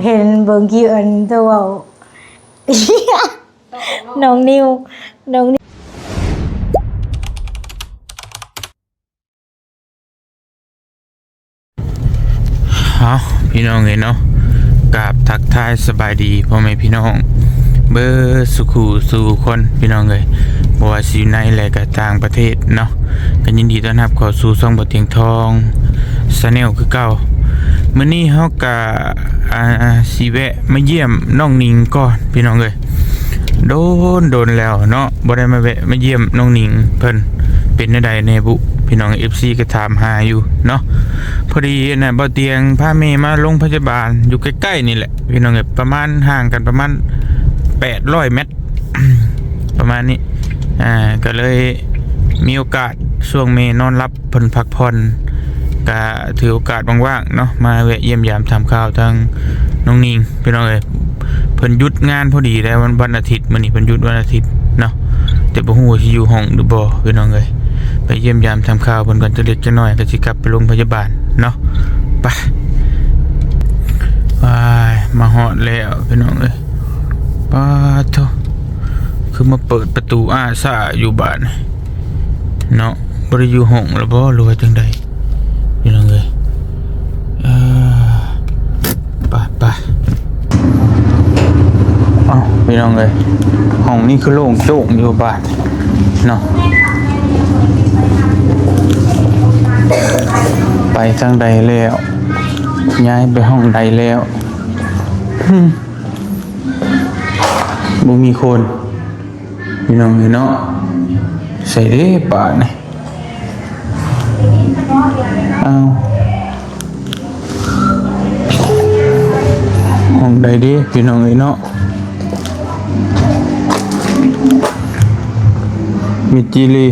ເຫັນເບິ່ງຄລິບອັນໂຕເວົ້າ ນ້ອງນິວ ນ້ອງນິວ. ເອົາ ພີ່ນ້ອງເອີຍເນາະ ກາບທັກທາຍສະບາຍດີພໍ່ແມ່ພີ່ນ້ອງເບິດສູ່ຄູ່ສູ່ຄົນ ພີ່ນ້ອງເອີຍ ບໍ່ວ່າຊິຢູ່ໃນ ແລະ ກະຕ່າງປະເທດເນາະ. ກໍຍິນດີຕ້ອນຮັບເຂົ້າສູ່ຊ່ອງບໍ່ຕຽງທອງ Channel ຄືເກົ່າ. ມື້ນີ້ເຮົາກະ ອ່າ ຊິແວະມາຢ້ຽມນ້ອງນິງກ່ອນ ພີ່ນ້ອງເອີຍ. ໂດນ ໂດນແລ້ວເນາະ ບໍ່ໄດ້ມາແວະມາຢ້ຽມນ້ອງນິງເພິ່ນ ເປັນແນວໃດແດ່ບຸ ພີ່ນ້ອງ ເອັຟຊີ ກໍຖາມຫາຢູ່ເນາະ. ພໍດີອັນນ່າ ບ່າວຕຽງພາແມ່ມາໂລງພະຍາບານ ຢູ່ໃກ້ໆນີ້ແຫຼະ ພີ່ນ້ອງເອີຍ ປະມານ ຫ່າງກັນປະມານແປດຮ້ອຍແມັດ ປະມານນີ້ ອ່າ ກໍເລີຍມີໂອກາດ ຊ່ວງແມ່ນອນຫຼັບ ເພິ່ນພັກຜ່ອນ ກະຖືໂອກາດວ່າງໆເນາະ ມາແວະຢ້ຽມຢາມຖາມຂ່າວທາງນ້ອງນິງ ພີ່ນ້ອງເອີຍ. ເພິ່ນຢຸດງານພໍດີແລ້ວ ວັນ ວັນອາທິດ ມື້ນີ້ເພິ່ນຢຸດວັນອາທິດເນາະ ແຕ່ບໍ່ຮູ້ວ່າຊິຢູ່ຫ້ອງຫຼືບໍ່ ພີ່ນ້ອງເອີຍ. ໄປຢ້ຽມຢາມຖາມຂ່າວເພິ່ນກ່ອນ ຈັກເລັກຈັກນ້ອຍ ກໍຊິກັບໄປໂລງພະຍາບານເນາະ. ໄປ ອ້າຍ ມາຮອດແລ້ວ ພີ່ນ້ອງເອີຍ. ປາດໂທ້ ຄືມາເປີດປະຕູອ້າຊ້າຢູ່ບາດນີ້ເນາະ. ບໍ່ໄດ້ຢູ່ຫ້ອງລະບໍ່ ຫຼືວ່າຈັ່ງໃດ ພີ່ນ້ອງເອີຍ. ເອີ ໄປ ໄປ ເອົ້າ ພີ່ນ້ອງເອີຍ ຫ້ອງນີ້ຄືໂລ່ງໂຈ້ງຢູ່ບາດເນາະ. ໄປທາງໃດແລ້ວ ຍ້າຍໄປຫ້ອງໃດແລ້ວ ຫຶ ບໍ່ມີຄົນ ພີ່ນ້ອງເອີຍເນາະ. ໃສເດ້ບາດນີ້ ອ້າວ ຫ້ອງໃດເດ້ ພີ່ນ້ອງເອີຍເນາະ. ມິດຈີລີ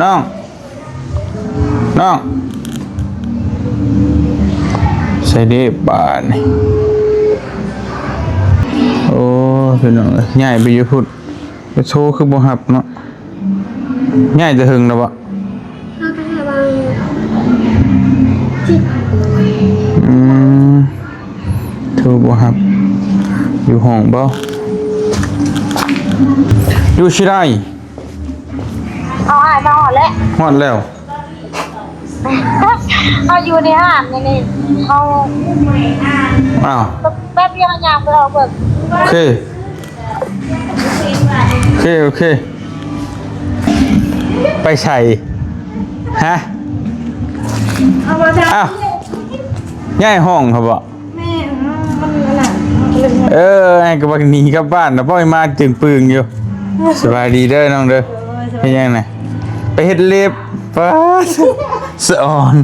ນ້ອງ ນ້ອງ ໃສເດ້ບາດນີ້. ໂອ້ ພີ່ນ້ອງເອີຍ ຍ້າຍໄປຢູ່ພຸ້ນ ໄປໂທຄືບໍ່ຮັບເນາະ. ຍ້າຍແຕ່ເຖິງແລ້ວບໍ່? ອືມ ໂທບໍ່ຮັບ ຢູ່ຫ້ອງບໍ່? ຢູ່ຊິໄດ້ ເຮົາອ້າຍມາຮອດແລ້ວ ຮອດແລ້ວ ເຮົາຢູ່ໃນຮ້ານນີ້ ເຮົາ ອ້າວ ແປັບດຽວຍ່າງໄປເອົາເບິ່ງ ໂອເຄ ໂອເຄ ໂອເຄ ໄປໃສ? ຮະ? ອ້າວ ຍ້າຍຫ້ອງເຂົາບໍ? ແມ່ນ ມັນອັນນັ້ນ ເອີ ໃຫ້ກັບບັກໜີກັບບ້ານນະ ບໍ່ໃຫ້ມາຈຶ່ງປຶງຢູ່. ສະບາຍດີເດີນ້ອງເດີ. ເຮັດຫຍັງນະ? ໄປເຮັດເລັບ. ປ້າດ ສະອອນ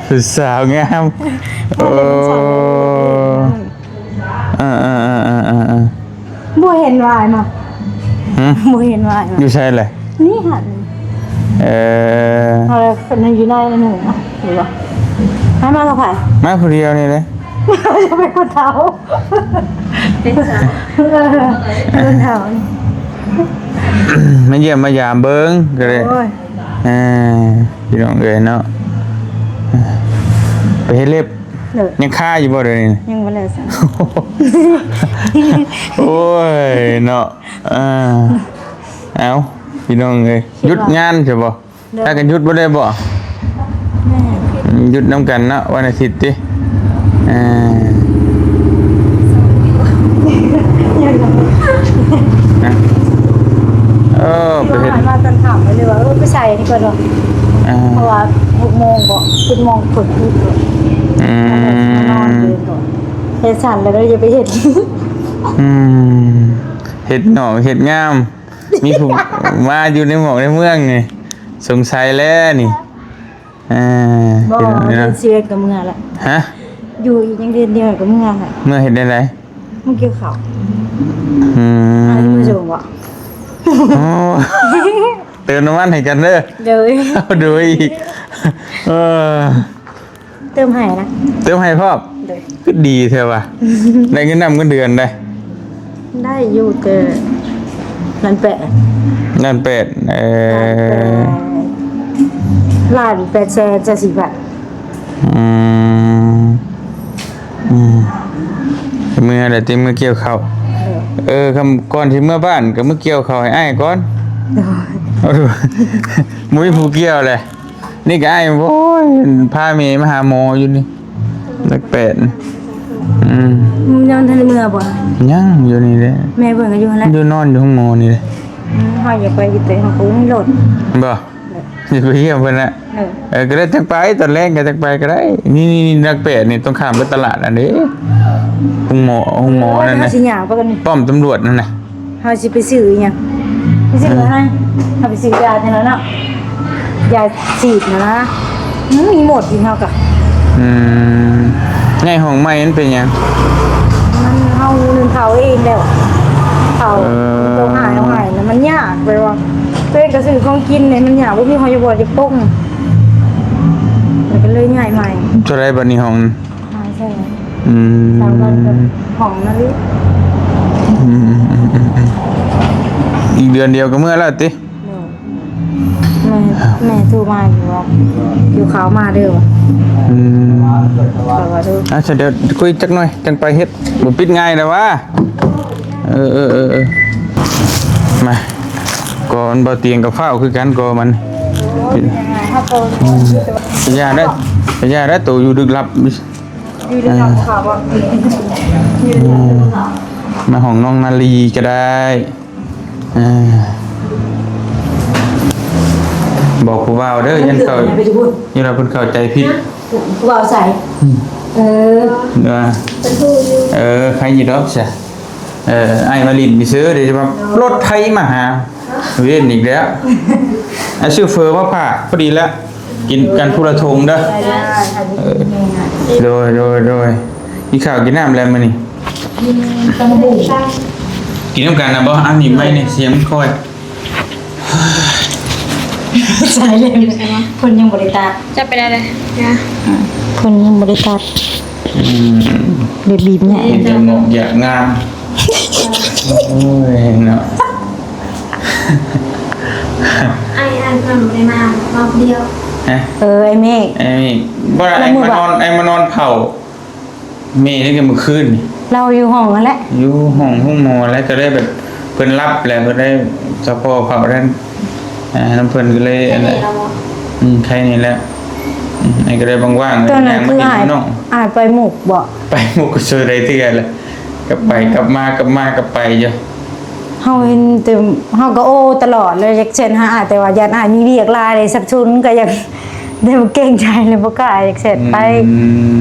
ຜູ້ສາວງາມ. ໂອ້ ເອີໆໆໆໆ ບໍ່ເຫັນວ່າມາ ຫຶ ບໍ່ເຫັນວ່າມາ ຢູ່ໃສແຫຼະ? ນີ້ຫັ້ນ ເອີ ເອົາລະ ເພິ່ນຢູ່ໃນນັ້ນ ເຫັນບໍ່? ໃຫ້ມາກັບໃຜ? ມາຜູ້ດຽວນີ້ເດ້. ຈະເປັນຄົນເຖົ້າ ເປັນສາວ ເອີ ຄົນເຖົ້າ ມາຢ້ຽມມາຢາມເບິ່ງກໍໄດ້. ໂອ້ຍ ເອີ ພີ່ນ້ອງເອີຍເນາະ ໄປເຮັດເລັບ. ໂດຍ ຍັງຄາຢູ່ບໍ່ດຽວນີ້? ຍັງບໍ່ແລ້ວຊັ້ນ. ໂອ້ຍເນາະ ອ່າ ເອົ້າ ພີ່ນ້ອງເອີຍ ຢຸດງານຊະບໍ່? ໂດຍ ຖ້າກັນຢຸດບໍ່ໄດ້ບໍ່? ແມ່ນ ຢຸດນຳກັນເນາະ ວັນອາທິດຕິ. ເອີ ເອີ ໄປເຮັດ ມາຕອນຄ່ຳເລີຍວ່າ ເອີ ໄປໃສ່ອັນນີ້ກ່ອນເນາະ. ອ່າ ເພາະວ່າຫົກໂມງບໍ່ ເຈັດໂມງເພິ່ນຢຸດ. ອືມ ນອນເລີຍກ່ອນ ເຮັດສັນແລ້ວຢ່າໄປເຮັດ. ອືມ ເຮັດນອກເຮັດງາມ ມີຜູ້ມາຢູ່ໃນໝອກໃນເມືອງນີ້ ສົງໄສແລ້ວນີ້. ອ່າ ບໍ່ ເດືອນສິບເອັດກໍເມືອລະ. ຮະ? ຢູ່ອີກຍັງເດືອນດຽວກໍເມືອລະ. ເມືອເຮັດແນວໃດ? ມາກ່ຽວເຂົ້າ. ອືມ ອັນນີ້ມາສົ່ງບໍ່? ໂອ້ ເຕີມນ້ຳມັນໃຫ້ກັນເດີ. ໂດຍ ໂດຍ ເອີ ເຕີມໃຫ້ນະ ເຕີມໃຫ້ພ້ອມ. ຄືດີແທ້ວະ ໄດ້ເງິນນຳເງິນເດືອນໄດ໋. ໄດ້ຢູ່ແຕ່ລ້ານແປດ ລ້ານແປດ ເອີ ລ້ານແປດແສນຊາວສີ່ພັນ. ອືມ ອືມ ເມື່ອໃດຕິ ເມື່ອກ່ຽວເຂົ້າ. ເອີ ຄຳ ກ່ອນຊິເມືອບ້ານກໍມາກ່ຽວເຂົ້າໃຫ້ອ້າຍກ່ອນ. ໂດຍ ບໍ່ມີຜູ້ກ່ຽວແຫຼະ. ນີ້ກໍອ້າຍ ໂອ້ຍ ພາແມ່ມາຫາໝໍຢູ່ນີ້ ຫຼັກແປດ. ອືມ ຍັງບໍ່ທັນໄດ້ເມືອບໍ່? ຍັງຢູ່ນີ້ແຫຼະ. ແມ່ເພິ່ນກໍຢູ່ຫັ້ນແຫຼະ ຢູ່ ນອນຢູ່ໂຮງໝໍນີ້ແຫຼະ. ອືມ ເຮົາຢາກໄປຢູ່ ແຕ່ເຮົາກໍບໍ່ມີລົດ. ບໍ່ ຢາກໄປຢ້ຽມເພິ່ນນະ. ເອີ ເອີ ກໍໄດ້ ຈັກໄປ ຕອນແລງກໍຈັກໄປກໍໄດ້. ນີ້ໆໆ ຫຼັກແປດນີ້ ຕ້ອງຂ້າມໄປຕະຫຼາດນັ້ນເດ້ ໂຮງໝໍ ໂຮງໝໍນັ້ນນະ ຊິຍ່າງໄປກັນ ປ້ອມຕຳຫຼວດນັ້ນນະ. ເຮົາຊິໄປຊື້ອີ່ຫຍັງ? ໄປຊື້ ອືມ ໃຫ້ ເຮົາໄປຊື້ຢານີ້ແຫຼະເນາະ ຢາສີດນະນະ. ມັນມີໝົດຢູ່ເຮົາກະ ອືມ ໃນຫ້ອງໃໝ່ມັນເປັນຫຍັງ? ມັນ ເຮົາໜຶ້ງເຂົ້າເອງແລ້ວ ເຂົ້າ ເອີ ໂຕຫາຍເອົາໃຫ້ນະ ມັນຍາກ ແບບວ່າໂຕເອງກະຊື້ຂອງກິນນີ້ມັນຍາກ ບໍ່ມີ ເຮົາຢູ່ບໍ່ໄດ້ປົງ ແລ້ວກໍເລີຍຍ້າຍໃໝ່. ເທົ່າໃດບັດນີ້ຫ້ອງ? ຫ້າແສນ. ອືມ ສາມພັນກັບຫ້ອງນະລິ. ອືມ ອີກເດືອນດຽວກໍເມືອແລ້ວຕິ? ໂດຍ ແມ່ ແມ່ໂທມາຢູ່ວ່າ ຫິວເຂົ້າມາເດີວ່າ. ອືມ ຂ້ອຍວ່າເດີ ອ່ະ ຊະ ດຽວຄຸຍຈັກໜ່ອຍ ຈັ່ງໄປເຮັດ ບໍ່ປິດງ່າຍດອກຫວາ. ເອີ ເອີ ເອີ ເອີ ມາ ກໍມັນບໍ່ຕຽງກັບຟ້າວຄືກັນ ກໍມັນ ເປັນ ເຮົາກໍ ອືມ ຢ່າໄດ້ ຢ່າໄດ້ ໂຕຢູ່ດຶກລັບ. ຢູ່ໃນ ເອີ ເຂົາບໍ່ ມາຫ້ອງນ້ອງນາລີກໍໄດ້. ເອີ ບອກຜູ້ບ່າວເດີ ຢ້ານເຂົາ ຢ້ານວ່າເພິ່ນເຂົ້າໃຈຜິດ. ຜູ້ບ່າວໃສ? ອືມ ເອີ ວ່າ ເອີ ໃຄຢູ່ດອກຊະ. ເອີ ອ້າຍມາຫຼິ້ນຊື່ໆ ເດ ຊິວ່າລົດໄຖມາຫາ ເວນອີກແລ້ວ. ອ້າຍຊື້ເຝີມາຝາກພໍດີລະ ກິນກັນຜູ້ລະຖົງເດີ. ເອີ ໂດຍ ໂດຍ ໂດຍ. ກິນເຂົ້າກິນນ້ຳແລ້ວມື້ນີ້? ກິນນຳກັນນະບໍ່? ອ່າ ໜີບໄມ້ນີ້ ສຽງມັນຄ່ອຍ. ໃສ່ເລັບ ເພິ່ນຍັງບໍ່ໄດ້ຕັດ. ຈັບໄປໄດ້ເລີຍ. ເພິ່ນຍັງບໍ່ໄດ້ຕັດ. ອືມ ໄດ້ບີບແຍະ ເຫັນແຕ່ໝອກຢາກງາມ. ໂອ້ຍເນາະ. ອ້າຍ ອ້າຍເພິ່ນບໍ່ໄດ້ມາ ມາຜູ້ດຽວ. ຮະ? ເອີ ອ້າຍເມກ ອ້າຍເມກ. ບໍ່ລະ ອ້າຍມານອນ ອ້າຍມານອນເຝົ້າ ແມ່ນີ້ກໍມື້ຄືນນີ້ ລາວຢູ່ຫ້ອງຫັ້ນແຫຼະ ຢູ່ຫ້ອງໂຮງໝໍແຫຼະ ກໍເລີຍແບບເພິ່ນຫຼັບແລ້ວ ເພິ່ນໄດ້ສະເພາະເຝົ້ານັ້ນ ອ່າ ນຳເພິ່ນກໍເລີຍອັນນັ້ນ. ອືມ ໄຄນີ້ແຫຼະ. ອືມ ອັນນີ້ກໍເລີຍວ່າງໆ ຕອນນັ້ນຄືອ້າຍ ອ້າຍໄປມຸກບໍ່? ໄປມຸກກໍຊ່ວຍໄດ້ເທື່ອແຫຼະ ກໍໄປ ອືມ ກັບມາ ກັບມາ ກັບໄປຢູ່. ເຮົາເຫັນແຕ່ ເຮົາກໍໂອ້ຕະຫຼອດເລີຍ ຢາກແຊັດຫາອ້າຍ ແຕ່ວ່າຢ້ານອ້າຍມີວຽກຫຼາຍເດ້ ສັບສົນ ກໍຢາກ ແຕ່ວ່າເກງໃຈເລີຍບໍ່ກ້າ ຢາກແຊັດໄປ. ອືມ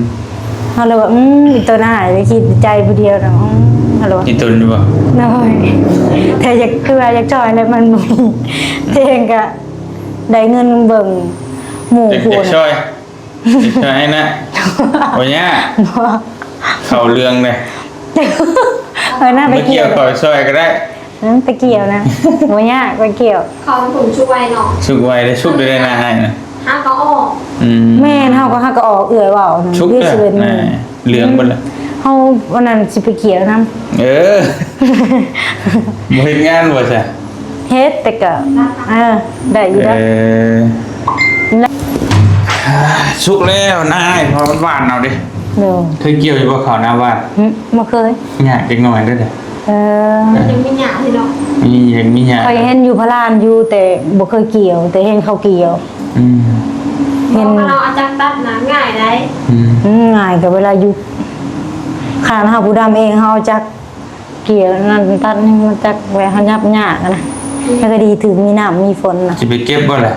ເຮົາເລີຍວ່າ ອືມ ອີຕົນອ້າຍໄດ້ຄິດໃນໃຈຜູ້ດຽວນະ. ອືມ ເຮົາເລີຍວ່າ ອີຕົນຢູ່ບໍ່? ໂດຍ ແຕ່ຢາກ ຄືວ່າຢາກຊ່ອຍແລ້ວມັນບໍ່ມີ ເອງກໍໄດ້ເງິນເບິ່ງໝູ່ຜູ້ ຢາກຊ່ອຍ ເຮັດໃຫ້ນະ ບໍ່ຍາກ ບໍ່ ເຂົ້າເລື່ອງເດ້. ເອີ ນະ ໄປກ່ຽວ ມາກ່ຽວເຂົ້າຊ່ອຍກໍໄດ້. ອືມ ໄປກ່ຽວນະ ບໍ່ຍາກ ໄປກ່ຽວ. ເຂົ້າມັນສຸກໄວເນາະ ສຸກໄວເດ້ ສຸກໄດ້ນະອ້າຍນະ ຫາກໍອອກ. ອືມ ແມ່ນ ເຮົາກໍຫາກໍອອກ ເອື້ອຍເວົ້ານະ ສຸກເດ້ ເດືອນສິບເອັດມື້ ເຫຼືອງເບິດລະ. ເຮົາ ວັນນັ້ນຊິໄປກ່ຽວນຳ. ເອີ ບໍ່ເຮັດງານບໍ່ຊະ? ເຮັດແຕ່ກໍ ເອີ ໄດ້ຢູ່ດອກ. ເອີ ສຸກແລ້ວນາຍ ເພາະມັນຫວານເອົາເດ້. ໂດຍ ເຄີຍກ່ຽວຢູ່ບໍ່ເຂົ້ານາຫວານ? ຫຶ ບໍ່ເຄີຍ. ຍາກຈັກໜ້ອຍເດີ. ເອີ ຍັງມີຫຍ້າຢູ່ເນາະ. ມີ ຍັງມີຫຍ້າ. ຂ້ອຍເຫັນຢູ່ພະລານຢູ່ ແຕ່ບໍ່ເຄີຍກ່ຽວ ແຕ່ເຫັນເຂົາກ່ຽວ. ອືມ ເຫັນ ເຮົາເອົາຈັກຕັດນະ ງ່າຍໄດ໋. ອືມ ອືມ ງ່າຍ ກໍເວລາຢູ່ ຂະໜາດເຮົາຜູ້ດຳເອງ ເຮົາຈັກ ກ່ຽວນັ້ນຕັດນີ້ ມັນຈັກແບບເຮົາຫຍັບຍາກນະ. ແລ້ວກໍດີຖືກມີນ້ຳມີຝົນນະ. ຊິໄປເກັບບໍ່ລະ?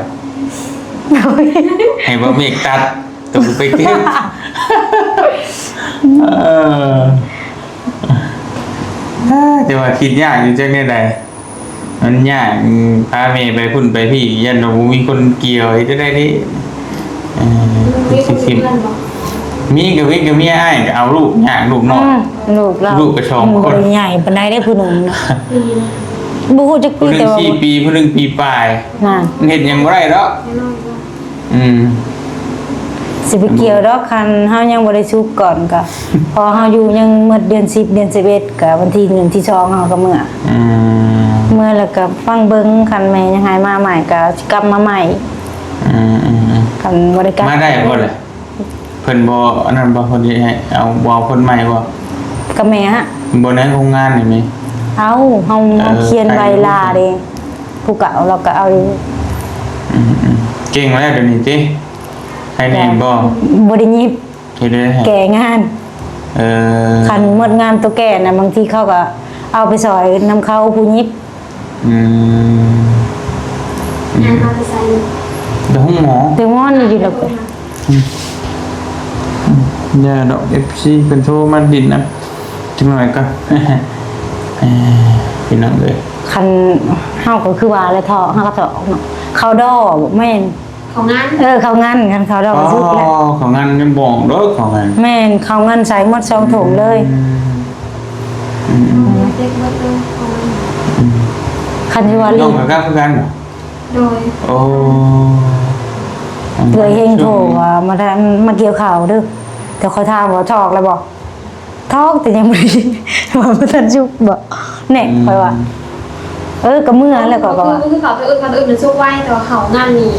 ໃຫ້ບໍ່ເມກຕັດ ໂຕໄປເກັບ. ເອີ ແຕ່ວ່າຄິດຍາກຢູ່ ຈັກແນວໃດ ມັນຍາກ ພາແມ່ໄປພຸ້ນໄປພີ້ ຢ້ານວ່າບໍ່ມີຄົນກ່ຽວ ເຮັດຈັ່ງໃດດີ? ເອີ ມີຄົນຢູ່ເຮືອນບໍ່? ມີ ກໍມີ ກໍເມຍອ້າຍກໍເອົາລູກຍາກ ລູກນ້ອຍ. ອືມ ລູກລາວ ລູກກໍສອງຄົນ ອືມ ບໍ່ໄດ້ໃຫຍ່ປານໃດເດ້ຜູ້ໜຶ່ງນະ. ບໍ່ຮູ້ຈັກປີ ຜູ້ໜຶ່ງ ແຕ່ວ່າ ສີ່ປີ ຜູ້ໜຶ່ງປີປາຍ. ນັ້ນ ມັນເຮັດຫຍັງບໍ່ໄດ້ດອກ. ອືມ ອືມ ຊິໄປກ່ຽວດອກ ຄັນເຮົາຍັງບໍ່ໄດ້ສຸກກ່ອນກະ ເພາະເຮົາຢູ່ຍັງໝົດເດືອນສິບ ເດືອນສິບເອັດ ກະວັນທີໜຶ່ງ ທີສອງເຮົາກະເມືອ ອືມ ເມືອແລ້ວກະຟັງເບິ່ງ ຄັນແມ່ຍັງໃຫ້ມາໃໝ່ກະຊິກັບມາໃໝ່ ອືມໆໆ ຄັນບໍ່ໄດ້ກັບ ມາໄດ້ບໍ່ລະ? ເພິ່ນບໍ່ອັນນັ້ນບໍ່ ເພິ່ນຊິໃຫ້ເອົາ ບໍ່ເອົາຄົນໃໝ່ບໍ່? ກະແມ່ຫະ ບໍ່ໃນໂຮງງານນີ້ແມ່ ເອົາ ເຮົາ ເອີ ເຮົາຂຽນໃບລາເດ້ ຜູ້ເກົ່າລາວກະເອົາຢູ່ ອືມໆ ເກັ່ງແລ້ວດຽວນີ້ຕິ ໃຫ້ແນ່ບໍ່? ບໍ່ໄດ້ຫຍິບ ເຮັດໄດ້ໃຫ້ແກ່ງານ ເອີ ຄັນໝົດງານໂຕແກ່ນະ ບາງທີເຂົາກະເອົາໄປຊ່ອຍນຳເຂົາຜູ້ຫຍິບ ອືມ ງານມາແຕ່ໃສ? ແຕ່ໂຮງໝໍ ແຕ່ໝໍນີ້ຢູ່ແລ້ວ ອືມ ອືມ ຢ່າດອກ ເອັຟຊີ ເພິ່ນໂທມາດິນນຳຈັກໜ້ອຍກ່ອນ ເອີ ພີ່ນ້ອງເອີຍ ຄັນເຮົາກໍຄືວ່າແຫຼະ ເທາະ ເຮົາກໍເທາະເນາະ ເຂົ້າດໍ ແມ່ນ ເຂົ້າງານ ເອີ ເຂົ້າງານ ຄັນເຂົ້າດອກ ອໍ ສຸກແລ້ວ ເຂົ້າງານຍັງບໍ່ອອກດອກ ເຂົ້າງານ ແມ່ນ ເຂົ້າງານໃສ່ໝົດສອງຖົງເລີຍ ອືມ ອືມ ອືມ ເຈັບໝົດເລີຍ ເຂົ້າງານ ອືມ ຄັນຊິວ່າລີ້ ນ້ອງກໍກັບຄືກັນບໍ່? ໂດຍ ໂອ້ ເອື້ອຍເຮັງໂທວ່າ ມາ ມາກ່ຽວເຂົ້າເດີ້ ແຕ່ຂ້ອຍຖາມວ່າຖອກແລ້ວບໍ່? ຖອກແຕ່ຍັງບໍ່ໄດ້ ວ່າບໍ່ທັນສຸກບໍ ແນ່ ອືມ ຂ້ອຍວ່າ ເອີ ກະເມືອແລ້ວ ຂ້ອຍກະວ່າ ຄື ຄືເຂົາໄປເອີ້ນ ເຂົາເອີ້ນມັນສຸກໄວ ແຕ່ວ່າເຂົາງານນີ້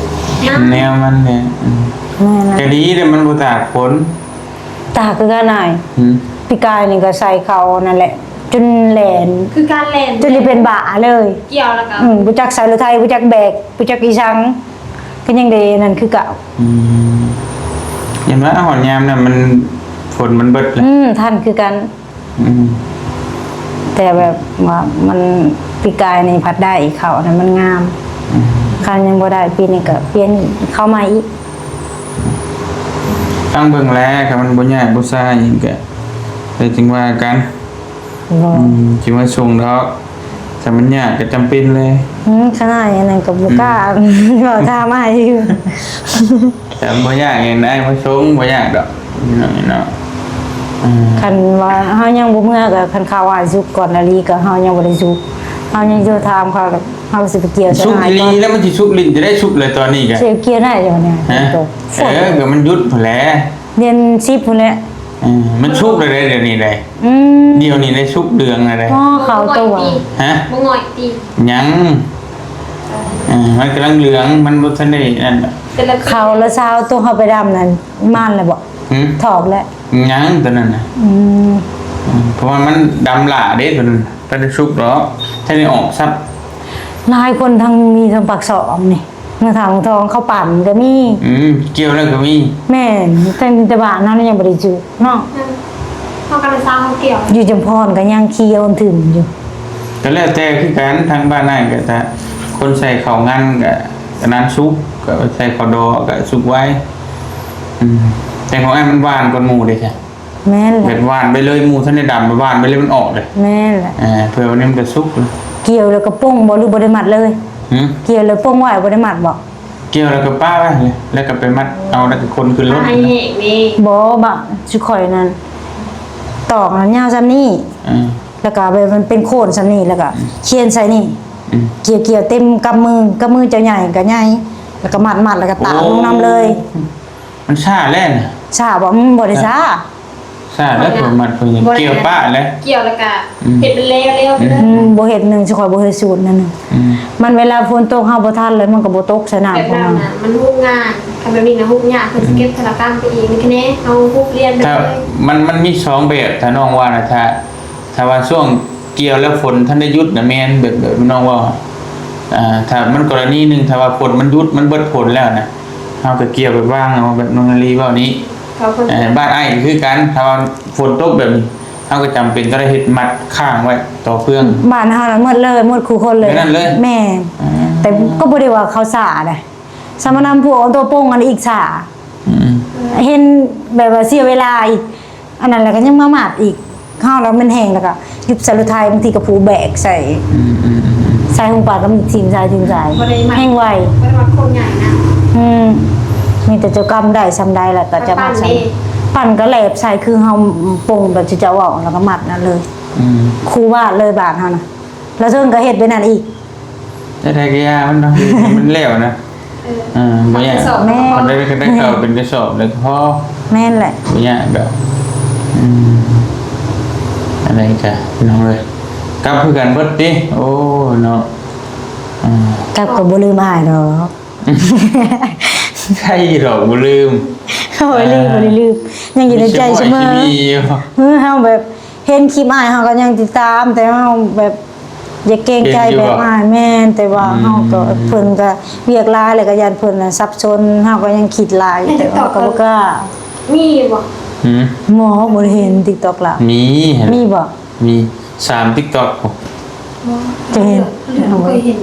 ນານ ແນວມັນແຫຼະ ອືມ ແມ່ນລະ ກະດີແຕ່ມັນບໍ່ຕາກຝົນ ຕາກຄືກັນອ້າຍ ຫືມ ປີກາຍນີ້ກະໃສ່ເຂົ້ານັ້ນແຫຼະ ຈົນແລ່ນ ຄືການແລ່ນ ຈົນໄດ້ເປັນບ້າເລີຍ ກ່ຽວແລ້ວກະ ອືມ ບໍ່ຈັກໃສ່ລົດໄຖ ບໍ່ຈັກແບກ ບໍ່ຈັກອີ່ສັງ ກໍຍັງໄດ້ນັ້ນຄືເກົ່າ ອືມ ເຫັນວ່າຮອດຍາມນັ້ນມັນ ຝົນມັນເບິດແລ້ວ ອືມ ທັນຄືກັນ ອືມ ແຕ່ແບບວ່າມັນ ປີກາຍນີ້ພັດໄດ້ເຂົ້ານະ ມັນງາມ ອືມ ຄັນຍັງບໍ່ໄດ້ປີນີ້ກໍປ່ຽນເຂົ້າໃໝ່ອີກ ຟັງເບິ່ງແຫຼະ ຄັນມັນບໍ່ຍາກບໍ່ຊາຫຍັງກໍ ແລ້ວຈຶ່ງວ່າກັນ ບໍ່ ອືມ ຊິມາສົ່ງດອກ ຖ້າມັນຍາກກໍຈຳເປັນແຫຼະ ອືມ ຂະໜາດອັນນັ້ນກໍບໍ່ກ້າ ອືມ ເວົ້າຖາມອ້າຍຢູ່ ແຕ່ມັນບໍ່ຍາກຫຍັງ ອ້າຍມາສົ່ງ ບໍ່ຍາກດອກ ພີ່ນ້ອງເນາະ ເອີ ຄັນວ່າເຮົາຍັງບໍ່ເມືອ ກໍຄັນເຂົາວ່າສຸກກ່ອນອີ່ຫຼີ ກໍເຮົາຍັງບໍ່ໄດ້ສຸກ ເຮົາຍັງໂທຖາມເຂົາ ເຮົາຊິໄປກ່ຽວ ສຸກອີ່ຫຼີແລ້ວ ມັນຊິສຸກຫຼິ້ນຈະໄດ້ສຸກແລ້ວຕອນນີ້ກະ ຊິກ່ຽວໄດ້ຢູ່ນີ້ ຮະ ເອີ ກໍມັນຢຸດພຸ້ນແຫຼະ ເດືອນສິບພຸ້ນແຫຼະ ເອີ ມັນສຸກແລ້ວເດ້ ດຽວນີ້ໄດ໋ ອືມ ດຽວນີ້ໄດ້ສຸກເດືອງແລ້ວເດ້ ອໍ ເຂົ້າຕົວ ຮະ ບໍ່ງອຍຕິ ຍັງ ເອີ ມັນກຳລັງເຫຼືອງ ມັນບໍ່ທັນໄດ້ອັນນັ້ນ ເຂົ້າລະຊາວ ຕົວເຮົາໄປດຳນັ້ນ ໝານແລ້ວບໍ່? ຫືມ ຖອກແລ້ວ ຍັງຕົວນັ້ນນະ ອືມ ອືມ ເພາະວ່າມັນດຳຫຼ້າເດ້ຕົວນັ້ນ ບໍ່ໄດ້ສຸກດອກ ທັນໄດ້ອອກຊ້ຳ ຫຼາຍຄົນທັງມີທັງປາກຊ່ອງນີ້ ເມືອງທາງທອງເຂົາປັ່ນກໍມີ ອືມ ກ່ຽວແລ້ວກໍມີ ແມ່ນ ແຕ່ ແຕ່ບ້ານເຮົານີ້ຍັງບໍ່ໄດ້ຈຸເນາະ ອືມ ເຮົາກໍໄດ້ຊາວເຮົາກ່ຽວ ຢູ່ຈຳພອນກໍຍັງຂຽວອອນທຶ່ມຢູ່ ກໍແລ້ວແຕ່ຄືກັນ ທາງບ້ານອ້າຍກໍ ຖ້າຄົນໃສ່ເຂົ້າງັນກໍ ກໍນັ້ນສຸກ ກໍໃສ່ເຂົ້າດໍກໍສຸກໄວ ອືມ ແຕ່ຂອງອ້າຍມັນຫວ່ານກ່ອນໝູ່ເດ້ ແມ່ນແຫຼະ ແບບຫວ່ານໄປເລີຍ ໝູ່ທັນໄດ້ດຳ ຫວ່ານໄປເລີຍມັນອອກເດ້ ແມ່ນແຫຼະ ເອີ ເພື່ອວັນນີ້ມັນກະສຸກ ກ່ຽວແລ້ວກະປົງບໍ່ ຫຼືບໍ່ໄດ້ມັດເລີຍ? ຫືມ ກ່ຽວແລ້ວປົງໄວ້ ບໍ່ໄດ້ມັດບໍ່? ກ່ຽວແລ້ວກະປະໄວ້ ແລ້ວກະໄປມັດເອົາ ແລ້ວກະຂົນຂຶ້ນລົດ ບໍ່ ບາດຊຸຂ້ອຍນັ້ນ ຕອກນັ້ນຍາວສ່ຳນີ້ ເອີ ແລ້ວກະແບບມັນເປັນໂຄນສ່ຳນີ້ ແລ້ວກະ ອືມ ຂຽນໃສ່ນີ້ ອືມ ກ່ຽວໆເຕັມກຳມື ກຳມືເຈົ້າໃຫຍ່ກະໃຫຍ່ ແລ້ວກະມັດໆ ແລ້ວກະຕາກລົງນຳເລີຍ ໂອ້ ມັນຊ້າແລ້ວນະ ຊ້າບໍ່? ອືມ ບໍ່ໄດ້ຊ້າ ຊ້າແລ້ວ ຂ້ອຍມັດ ຂ້ອຍຍັງ ບໍ່ໄດ້ ກ່ຽວປະແລ້ວ ກ່ຽວແລ້ວກະ ອືມ ເຮັດເປັນແລ້ວໆ ອືມ ໄປເລີຍ ອືມ ບໍ່ເຮັດໜຶ່ງ ຊິຂ້ອຍບໍ່ເຮັດສູດນັ້ນນະ ອືມ ມັນເວລາຝົນຕົກເຮົາບໍ່ທັນ ແລ້ວມັນກໍບໍ່ຕົກໃສ່ໜ້າ ແບບນັ້ນນະ ມັນຮຸກຍາກ ຄັນແບບນີ້ນະ ຮຸກຍາກ ເພິ່ນຊິເກັບ ອືມ ທະລະກຳໄປອີກ ນີ້ຄະແນນ ເຮົາຮຸກລຽນໄປເລີຍ ມັນ ມັນມີສອງແບບ ຖ້ານ້ອງວ່ານະ ຖ້າ ຖ້າວ່າຊ່ວງກ່ຽວແລ້ວຝົນທັນໄດ້ຢຸດນະ ແມ່ນແບບ ແບບນ້ອງເວົ້າ ອ່າ ຖ້າມັນກໍລະນີໜຶ່ງ ຖ້າວ່າຝົນມັນຢຸດ ມັນເບິດຝົນແລ້ວນະ ເຮົາກໍກ່ຽວແບບວ່າງເອົາ ແບບນ້ອງນາລີເວົ້ານີ້ ເອີ ບ້ານອ້າຍກໍຄືກັນ ຖ້າວ່າຝົນຕົກແບບນີ້ ເຮົາກໍຈຳເປັນຕ້ອງໄດ້ເຮັດມັດຄ້າງໄວ້ຕໍ່ເຟືອງ ບ້ານເຮົານະໝົດເລີຍ ໝົດຄູ່ຄົນເລີຍ ແບບນັ້ນເລີຍ ແມ່ນ ອ່າ ແຕ່ກໍບໍ່ໄດ້ວ່າເຂົາຊ້າໃດ ສະມານຳພວກເອົາຕົວໂປ່ງອັນອີກຊ້າ ອືມ ເຫັນແບບວ່າເສຍເວລາອີກ ອັນນັ້ນແລ້ວກໍຍັງມາມັດອີກ ເຮົາແລ້ວມັນແຮງ ແລ້ວກໍຢຸບໃສ່ລົດໄຖ ບາງທີກໍຜູ້ແບກໃສ່ ອືມໆໆໆ ໃສ່ຫົງປາກໍມີທີມຊາຍ ທີມຊາຍ ບໍ່ໄດ້ມັດ ແຮງໄວ ບໍ່ໄດ້ມັດຄົນໃຫຍ່ນະ ອືມ ມີແຕ່ເຈົ້າກຳໄດ້ສ່ຳໃດ ແລ້ວກໍຈະມັດສ່ຳ ປັ່ນກໍແຫຼບໃສ່ ຄືເຮົາປົງແບບທີ່ເຈົ້າເວົ້າ ແລ້ວກໍມັດນັ້ນເລີຍ ອືມ ຄູ່ບ້ານເລີຍ ບ້ານເຮົານະ ລະເທິງກໍເຮັດແບບນັ້ນອີກ ແຕ່ໃດກໍຢ່າມັນເນາະ ມັນແລ້ວນະ ເອີ ບໍ່ຍາກ ກະສອບ ແມ່ນ ຄັນໄດ້ ຄັນໄດ້ເຂົ້າເປັນກະສອບແລ້ວກໍພໍ ແມ່ນແຫຼະ ບໍ່ຍາກດອກ. ອືມ ອັນໃດກະ ພີ່ນ້ອງເອີຍ ກັບຄືກັນເບິດຕິ? ໂອ້ ເນາະ ອືມ ກັບກໍບໍ່ລືມອ້າຍດອກ. ໃຊ່ດອກ ບໍ່ລືມ ໂອ້ຍ ລືມ ເອີ ບໍ່ໄດ້ລືມ ຍັງຢູ່ໃນໃຈສະເໝີ ມີຢູ່ ເອີ ເຮົາແບບເຫັນຄລິບອ້າຍ ເຮົາກໍຍັງຕິດຕາມ ແຕ່ເຮົາແບບຢາກເກງໃຈແບບອ້າຍ ແມ່ນ ແຕ່ວ່າ ອືມ ເຮົາກໍ ເພິ່ນກໍວຽກຫຼາຍ ແລ້ວກໍຢ້ານເພິ່ນນະສັບສົນ ເຮົາກໍຍັງຄິດຫຼາຍ ແຕ່ວ່າກໍບໍ່ກ້າ ມີຢູ່ບໍ່? ຫືມ ບໍ່ ບໍ່ໄດ້ເຫັນ TikTok ລາວ ມີ ມີບໍ່? ມີສາມ TikTok ພຸ້ນ ຈະເຫັນ ບໍ່ເຄີຍເຫັນ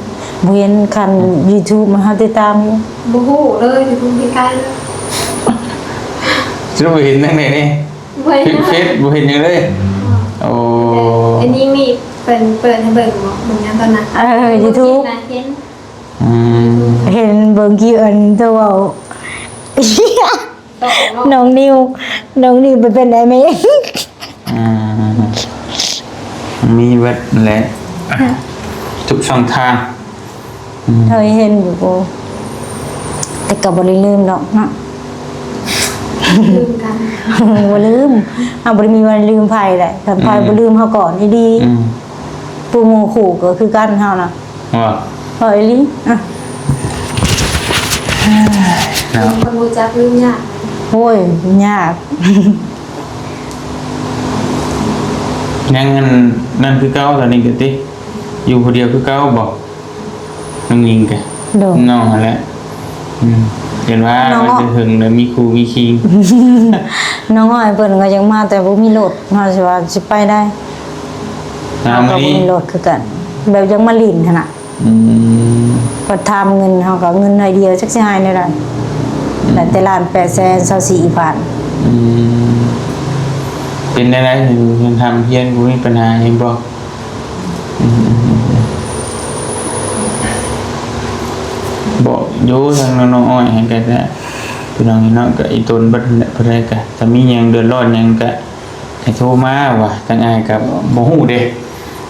ບໍ່ເຫັນ ຄັນ YouTube ມາເຮົາຕິດຕາມຢູ່ ບໍ່ຮູ້ເລີຍ YouTube ໃກ້ໆເລີຍ ຈະໄດ້ບໍ່ເຫັນທາງໃດນີ້ ບໍ່ເຫັນ ເຟສ ບໍ່ເຫັນຫຍັງເລີຍ ອໍ ໂອ້ ອັນນີ້ມີເພິ່ນເປີດໃຫ້ເບິ່ງບໍ່ ເບິ່ງຫຍັງຕອນນັ້ນ ເອີ YouTube ເຫັນ ອືມ ເຫັນເບິ່ງຄລິບອັນໂຕເວົ້າ ນ້ອງນິວ ນ້ອງນິວໄປເປັນໄອ້ເມ ອືມ ມີເບິດແຫຼະ ທຸກຊ່ອງທາງ ອືມ ເຄີຍເຫັນຢູ່ ແຕ່ກໍບໍ່ໄດ້ລືມດອກເນາະ ລືມກັນ ບໍ່ລືມ ເຮົາບໍ່ໄດ້ມີວັນລືມໃຜແຫຼະ ຄັນໃຜ ອືມ ບໍ່ລືມເຮົາກໍດີ ອືມ ປູ່ໝູ່ຄູ່ກໍຄືກັນເຮົານະ ວ່າ ເວົ້າອີ່ຫຼີ ອະ ເນາະ ຄົນຮູ້ຈັກລືມຍາກ ໂອ້ຍ ຍາກ ຍັງອັນນັ້ນຄືເກົ່າ ຕອນນີ້ກໍຕິ ຢູ່ຜູ້ດຽວຄືເກົ່າບໍ? ນ້ອງຍິງກະ ໂດຍ ນ້ອງຫັ້ນແຫຼະ ອືມ ເຫັນວ່າ ນ້ອງ ມັນຈະເຖິງແລ້ວມີຄູ່ມີຄີງ ນ້ອງອ້ອຍເພິ່ນກໍຢາກມາ ແຕ່ບໍ່ມີລົດ ເຮົາຊິວ່າຊິໄປໄດ້ ເຮົາກໍບໍ່ມີລົດຄືກັນ ແບບຢາກມາຫຼິ້ນຫັ້ນນະ ອືມ ກໍຖາມເງິນ ເຮົາກໍເງິນໜ້ອຍດຽວ ຈັກຊິໃຫ້ແນວໃດ ອືມ ໄດ້ແຕ່ລ້ານແປດແສນຊາວສີ່ພັນ ອືມ ເປັນແນວໃດ? ເຮືອນຮ່ຳເຮືອນບໍ່ມີບັນຫາຫຍັງບໍ? ອືມ ອືມ ອືມ ບອກຢູ່ທາງນ້ອງອ້ອຍຫັ້ນກະ ພີ່ນ້ອງເນາະ ກະອີ່ຕົນເບິດຫັ້ນແຫຼະ ຜູ້ໃດກະ ຖ້າມີຫຍັງເດືອດຮ້ອນຫຍັງກະໃຫ້ໂທມາວ່າ ທາງອ້າຍກະບໍ່ຮູ້ເດ້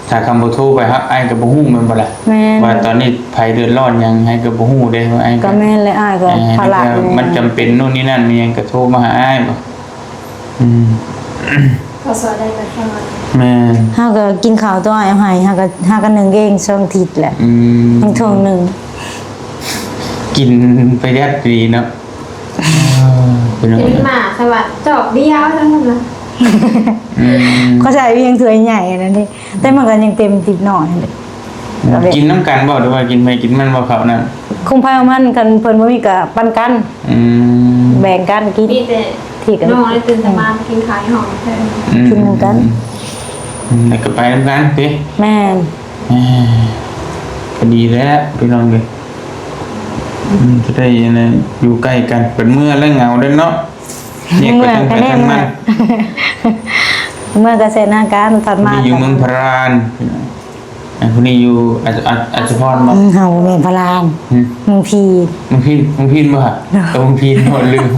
ຖ້າຄຳບໍ່ໂທໄປຫາອ້າຍກະບໍ່ຮູ້ແມ່ນບໍ່ລະ? ແມ່ນ ວ່າຕອນນີ້ໃຜເດືອດຮ້ອນຫຍັງ ອ້າຍກະບໍ່ຮູ້ເດ້ ວ່າອ້າຍກະ ກະແມ່ນແຫຼະ ອ້າຍກະ ເອີ ພາລະ ມັນຈຳເປັນໂນ່ນນີ້ນັ້ນ ມີຫຍັງກະໂທມາຫາອ້າຍບໍ່? ອືມ ພໍຊ່ອຍໄດ້ກໍຊ່ອຍ ແມ່ນ ເຮົາກໍກິນເຂົ້າຕົວອ້າຍເອົາໃຫ້ ເຮົາກໍ ເຮົາກໍໜຶ້ງເອງສອງທິດແຫຼະ ອືມ ຍັງຖ້ວງໜຶ້ງ ກິນປະຢັດດີເນາະ ເອີ ເປັນຫຍັງ ເປັນໝາສະຫວັດຈອກດຽວເທົ່ານັ້ນນະ ອືມ ເຂົາໃສ່ພຽງຖ້ວຍໃຫຍ່ອັນນັ້ນເດ້ ແຕ່ມັນກໍຍັງເຕັມຕິບໜ້ອຍຫັ້ນເດ້ ອືມ ກິນນຳກັນບໍ່ ຫຼືວ່າກິນໃຜກິນມັນບໍ່ເຂົ້ານັ້ນ? ຂອງໃຜຂອງມັນ ຄັນເພິ່ນບໍ່ມີກໍປັນກັນ ອືມ ແບ່ງກັນກິນ ມີແຕ່ທີ່ກັນ ນ້ອງໄດ້ຕື່ນແຕ່ມາກິນຂ້າວຢູ່ຫ້ອງ ອືມ ກິນນຳກັນ ອືມ ແລ້ວກໍໄປນຳກັນຕິ ແມ່ນ ເອີ ກໍດີແລ້ວພີ່ນ້ອງເອີຍ ອືມ ຈະໄດ້ອັນນັ້ນ ຢູ່ໃກ້ກັນ ເປັນເມື່ອແລ້ວເຫງົາເດ້ເນາະ ແຍກໄປທາງໃຜທາງມັນ ເມື່ອກໍເຊັ່ນນາກັນ ຖັດມາ ຢູ່ເມືອງພະລານ ອັນຜູ້ນີ້ຢູ່ ອາ ອາ ອາດສະພອນບໍ່? ອືມ ເຮົາບໍ່ແມ່ນພະລານ ຫືມ ເມືອງພີ ເມືອງພີ ເມືອງພີບໍ່? ເອີ ເມືອງພີ ໂອ້ ລືມ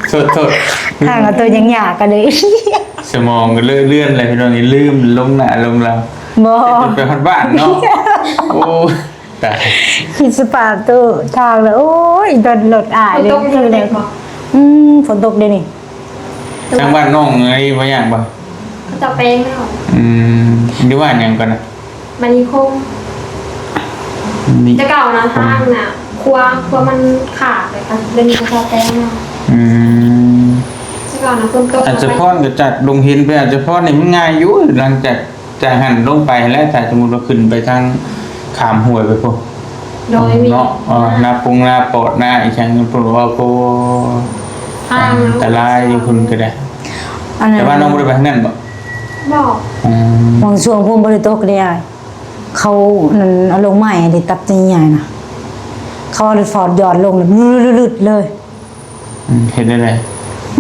ໂທດ ໂທດ ທາງລະໂຕຍັງຍາກກັນເລີຍ ສະໝອງກໍເລີຍເລື່ອນແລ້ວພີ່ນ້ອງ ລືມລົງໜ້າລົງຫຼັງ ບໍ່ ໄປຮອດບ້ານເນາະ ໂອ້ ຕາຍ ຄິດສະພາບໂຕທາງແລ້ວ ໂອ້ຍ ໂດນລົດອ້າຍເລີຍ ຝົນຕົກ ອືມ ຝົນຕົກເດ້ນີ້ ທາງບ້ານນ້ອງນີ້ບໍ່ຍາກບໍ່? ເຂົາເຈົ້າແປງແລ້ວ ອືມ ຢູ່ບ້ານຫຍັງກ່ອນນະ? ມະນີຄົມ ນີ້ ແຕ່ເກົ່ານະ ທາງນະ ຂົວ ຂົວມັນຂາດເລີຍ ດຽວນີ້ເຂົາເຈົ້າແປງແລ້ວ ອືມ ແຕ່ເກົ່ານະ ຝົນຕົກ ອາດສະພອນກໍຈາກດົງເຫັນໄປອາດສະພອນນີ້ມັນງ່າຍຢູ່ ຫຼັງຈາກ ຈາກຫັ້ນລົງໄປແລ້ວ ຖ້າສົມມຸດວ່າຂຶ້ນໄປທາງຂ້າມຫ້ວຍໄປພຸ້ນ ໂດຍ ເນາະ ເອີ ນາປຸງນາປອດນາອີ່ຫຍັງພຸ້ນ ວ່າ ໂອ້ ທາງ ອັນຕະລາຍຢູ່ພຸ້ນກໍໄດ້ ອັນນັ້ນ ແຕ່ວ່ານ້ອງບໍ່ໄດ້ໄປທາງນັ້ນບໍ? ບໍ່ ອືມ ບາງຊ່ວງຝົນບໍ່ໄດ້ຕົກເດ້ອ້າຍ ເຂົານັ້ນເອົາລົງໄມ້ເດ້ ຕັບໃຫຍ່ໆນະ ເຂົາເອົາລົດຟອດຢອດລົງ ລືດໆເລີຍ. ອືມ ເຮັດແນວໃດ?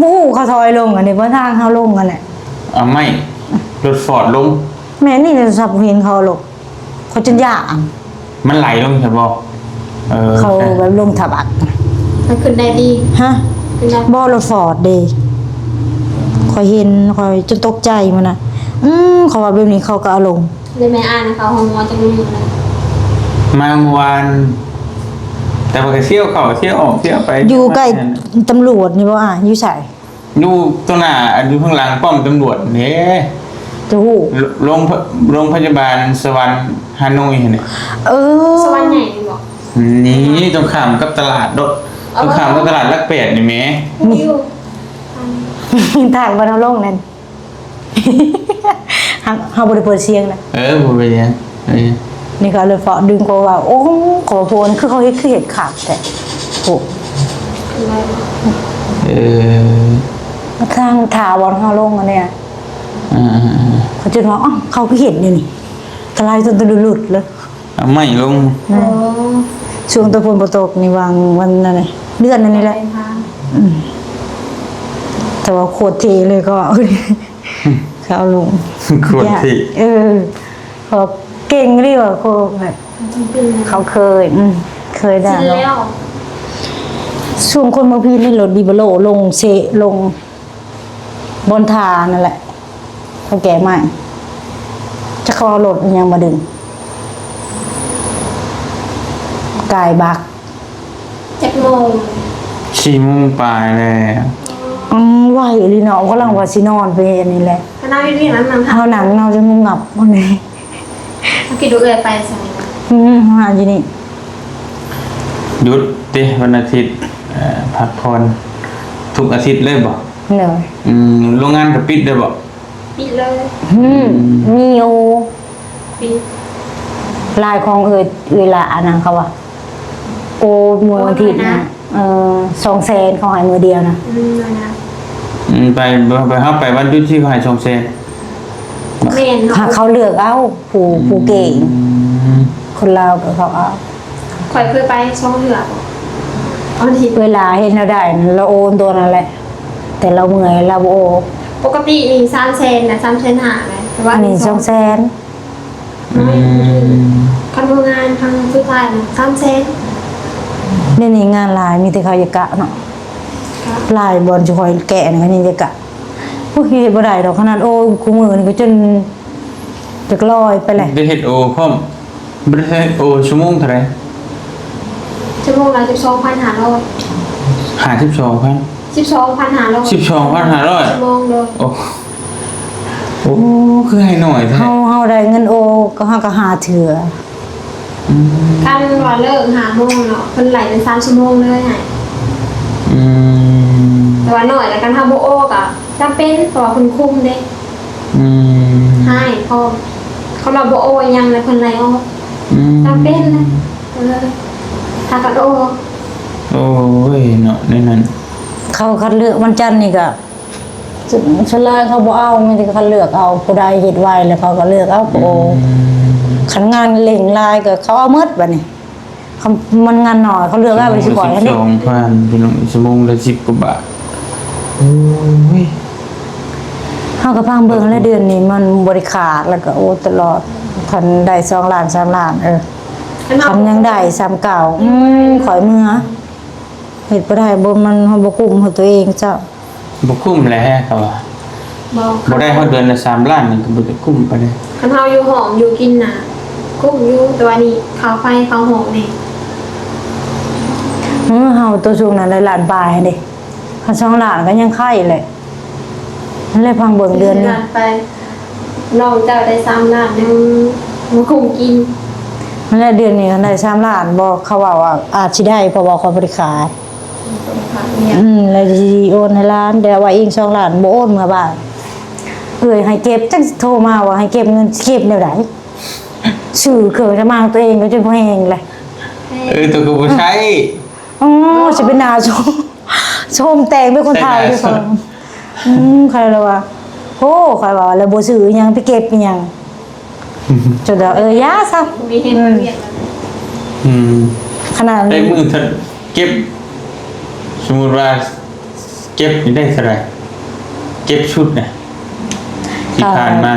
ບໍ່ຮູ້ ເຂົາຖອຍລົງ ອັນນີ້ບໍ່ທາງເຮົາລົງຫັ້ນແຫຼະ ເອົາໄມ້ລົດຟອດລົງ ແມ່ນນີ້ ໂທລະສັບເຫັນເຂົາລົງ ເຂົາຈົນຢ້ານ ມັນໄຫຼລົງຊະບໍ່? ເອີ ເຂົາແບບລົງທະບັກ ມັນຂຶ້ນໄດ້ດີ ຮະ? ຂຶ້ນໄດ້ ບໍ່ ລົດຟອດເດ້ ຂ້ອຍເຫັນ ຂ້ອຍຈົນຕົກໃຈມື້ນະ ອືມ ເຂົາວ່າແບບນີ້ເຂົາກໍເອົາລົງ ແລ້ວແມ່ອ້າຍນະ ເຂົາໂຮງໝໍຈັກມື້ແລ້ວ? ມາມື້ວານ ແຕ່ວ່າກໍທ່ຽວເຂົ້າທ່ຽວອອກ ທ່ຽວໄປ ຢູ່ໃກ້ ທ່ຽວມາ ຕຳຫຼວດນີ້ບໍ່? ອ່າ ຢູ່ໃສ? ຢູ່ຕົງໜ້າ ຢູ່ຂ້າງຫຼັງປ້ອມຕຳຫຼວດເດ້. ຈະຮູ້ ໂລງ ໂລງພະຍາບານສະຫວັນ ຮາໂນຍຫັ້ນເດ້. ເອີ ສະຫວັນໃຫຍ່ນີ້ບໍ່? ນີ້ ຕົງຂ້າມກັບຕະຫຼາດໂດດ. ເອີ ຕົງຂ້າມກັບຕະຫຼາດຫຼັກແປດນີ້ແໝ່. ນີ້ ທາງບ້ານເຮົາລົງນັ້ນ. ເຮົາ ເຮົາບໍ່ໄດ້ເປີດສຽງນະ. ເອີ ບໍ່ເປັນຫຍັງ. ເອີ ນີ້ກໍເລີຍຟ້າວດຶງເຂົາວ່າ ໂອ້ ຂອບຄຸນ ຄືເຂົາເຮັດ ຄືເຮັດຄັກແທ້. ໂອ້ ເອີ ທາງທ່າບ່ອນເຮົາລົງອັນເນີ້ຍ. ອ່າໆໆ ເຂົາຈົນວ່າ ອ້າວ ເຂົາຄືເຮັດແນວນີ້ ກະໄລ່ຈົນຕະລຸດເລີຍ. ເອົາໄມ້ລົງ. ອໍ ຊ່ວງຕະຝົນບໍ່ຕົກນີ້ ຫວ່າງວັນນັ້ນແຫຼະ ເດືອນນັ້ນນີ້ແຫຼະ. ອືມ ແຕ່ວ່າໂຄດເທ່ເລີຍກໍ ເຂົາລົງ ໂຄດເທ່. ເອີ ເຂົາເກັ່ງເລີຍວ່າ ໂຄດແບບ ເຂົາເຄີຍ ອືມ ເຄີຍໄດ້. ຊ່ວງຄົນເມືອງພີນນີ້ ລົດດີເບໂລລົງເຊ ລົງ ບ່ອນທ່ານັ້ນແຫຼະ ເຂົາແກ້ໃໝ່ ຈັກເຂົາເອົາລົດອີ່ຫຍັງມາດຶງ ກາຍບັກ. ຈັກໂມງ? ສີ່ໂມງປາຍແລ້ວ. ອືມ ໄວອີ່ຫຼີເນາະ ກຳລັງວ່າຊິນອນໄປອັນນີ້ແຫຼະ. ຄະນະວິທະຍານັ້ນນຳ ເຮົານັ່ງເນາະ ຈົນງັບໝົດນີ້. ເຮົາຄິດວ່າເອື້ອຍໄປໃສ? ອືມ ເຮົາຫາຢູ່ນີ້. ຢຸດຕິ ວັນອາທິດ ເອີ ພັກຜ່ອນ ທຸກອາທິດເລີຍບໍ່? ໂດຍ. ອືມ ໂລງງານກໍປິດເລີຍບໍ່? ປິດເລີຍ. ອືມ ມີຢູ່ ປິດ. ລາຍຂອງເອື້ອຍ ເອື້ອຍຫຼ້າອັນນັ້ນເຂົາວ່າ ໂອ ມື້ວັນອາທິດນະ ເອີ ສອງແສນ ເຂົາໃຫ້ມື້ດຽວນະ. ອືມ ນັ້ນນະ. ອືມ ໄປ ໄປ ເຮົາໄປວັນຢຸດທີ່ເຂົາໃຫ້ສອງແສນ. ແມ່ນ ຫາກເຂົາເລືອກເອົາ ຜູ້ ອືມ ຜູ້ເກັ່ງ. ອືມ ຄົນລາວກໍເຂົາເອົາ. ຂ້ອຍເຄີຍໄປສອງເທື່ອ. ເວລາເຮັດແນວໃດລາວໂອນຕົວນັ້ນແຫຼະ ແຕ່ລາວເມື່ອຍລາວບໍ່ໂອ. ປົກກະຕິນີ້ສາມແສນນະ ສາມແສນຫ້ານະ ແຕ່ວ່າອັນນີ້ສອງແສນ. ອືມ ຄັນວ່າງານຄັ້ງສຸດທ້າຍນະ ສາມແສນ. ດຽວນີ້ງານຫຼາຍ ມີແຕ່ເຂົາຢາກກະເນາະ. ກະ ຫຼາຍບ່ອນທີ່ຂ້ອຍແກະນະ ກໍຍັງຢາກກະ. ໂອ້ຍ ເຮັດບໍ່ໄດ້ດອກ ຂະໜາດໂອຄູ່ມື້ນີ້ກໍຈົນ ຈັກຮ້ອຍໄປແຫຼະ. ໄດ້ເຮັດໂອພ້ອມ ບໍ່ໄດ້ເຮັດໂອຊົ່ວໂມງເທົ່າໃດ? ຊົ່ວໂມງລະສິບສອງພັນຫ້າຮ້ອຍ. ຫ້າສິບສອງພັນ ສິບສອງພັນຫ້າຮ້ອຍ. ສິບສອງພັນຫ້າຮ້ອຍ ຊົ່ວໂມງ. ໂດຍ. ໂອ້ ໂອ້ ຄືໃຫ້ໜ້ອຍແທ້. ເຮົາ ເຮົາໄດ້ເງິນໂອ ກໍເຮົາກໍຫ້າເທື່ອ. ອືມ ຄັນວ່າເລີກຫ້າໂມງເນາະ ເພິ່ນໄລ່ເປັນສາມຊົ່ວໂມງເລີຍໃຫ້. ອືມ ແຕ່ວ່າໜ້ອຍແລ້ວ ຄັນເຮົາບໍ່ໂອກໍຈຳເປັນ ເພາະວ່າເພິ່ນຄຸມເດ້. ອືມ ໃຫ້ພ້ອມ ຄັນວ່າບໍ່ໂອຫຍັງແລ້ວເພິ່ນໄລ່ອອກ. ອືມ ຈຳເປັນນະ. ເອີ ຖ້າຄັນໂອ ໂອ້ຍເນາະ ແນວນັ້ນ. ເຂົາຄັດເລືອກວັນຈັນນີ້ກໍ ສ່ວນ ສ່ວນຫຼາຍເຂົາບໍ່ເອົາ ມີແຕ່ຄັດເລືອກເອົາ ຜູ້ໃດເຮັດໄວແລ້ວເຂົາກໍເລືອກເອົາ. ອືມ ໂອ້ ຄັນງານເລັ່ງຫຼາຍກໍເຂົາເອົາໝົດບັດນີ້. ຄັນມັນງານໜ້ອຍ ເຂົາເລືອກເອົາໄປຊິກ່ອຍຫັ້ນເດ້. ສອງພັນ ພີ່ນ້ອງ ຊົ່ວໂມງລະສິບກວ່າບາດ. ໂອ້ຍ ເຮົາກໍຟັງເບິ່ງແລ້ວ ເດືອນນີ້ມັນບໍ່ໄດ້ຂາດ ແລ້ວກໍໂອຕະຫຼອດ. ຄັນໄດ້ສອງລ້ານ ສາມລ້ານ ເອີ ຄັນຍັງໄດ້ສ່ຳເກົ່າ. ອືມ ຂ້ອຍເມື່ອ ເຮັດບໍ່ໄດ້ ບໍ່ ມັນ ເຮົາບໍ່ກຸ້ມໃຫ້ຕົວເອງເຈົ້າ. ບໍ່ກຸ້ມແຫຼະ ເຂົາວ່າ. ບໍ່ ບໍ່ໄດ້ຮອດເດືອນລະສາມລ້ານ ມັນກໍບໍ່ໄດ້ກຸ້ມປານໃດ. ຄັນເຮົາຢູ່ຫ້ອງຢູ່ກິນນະ ກຸ້ມຢູ່ ແຕ່ວ່ານີ້ຄ່າໄຟຄ່າຫ້ອງນີ້. ເອີ ເຮົາຕົວສູງນັ້ນໄດ້ລ້ານປາຍຫັ້ນເດ້. ຄັນສອງລ້ານກໍຍັງໄຄແຫຼະ. ຫັ້ນແຫຼະ ຟັງເບິ່ງເດືອນນີ້ ລ້ານປາຍ. ນ້ອງເຈົ້າໄດ້ສາມລ້ານ ຍັງບໍ່ກຸ້ມກິນ. ຫັ້ນແຫຼະ ເດືອນນີ້ຄັນໄດ້ສາມລ້ານບໍ່ ເຂົາເວົ້າວ່າອາດຊິໄດ້ ເພາະວ່າຂ້ອຍບໍ່ໄດ້ຂາຍ. ອືມ ແລ້ວຊິໂອນໃຫ້ຫຼານ ແຕ່ວ່າອີກສອງລ້ານບໍ່ໂອນເມືອບ້ານ. ເອື້ອຍໃຫ້ເກັບ ຈັ່ງໂທມາວ່າໃຫ້ເກັບເງິນ ຊິເກັບແນວໃດ? ຊື້ເຄື່ອງສຳອາງຕົວເອງກໍຈົນພໍແຮງແຫຼະ. ເອີ ໂຕກໍບໍ່ໃຊ້. ອໍ ຊິເປັນໜ້າໂຊມ ໂຊມແຕ່ງເປັນຄົນໄທ. ອືມ ຂ້ອຍລະວ່າ ໂອ້ ຂ້ອຍວ່າແລ້ວບໍ່ຊື້ອີ່ຫຍັງ ໄປເກັບອີ່ຫຍັງ. ຈົນວ່າ ເອີ ຢ່າຊະ ມີເຮັດວຽກ. ອືມ ຂະໜາດ ແຕ່ມື້ເກັບ ສົມມຸດວ່າເກັບນີ້ໄດ້ເທົ່າໃດ? ເກັບຊຸດນະ ທີ່ຜ່ານມາ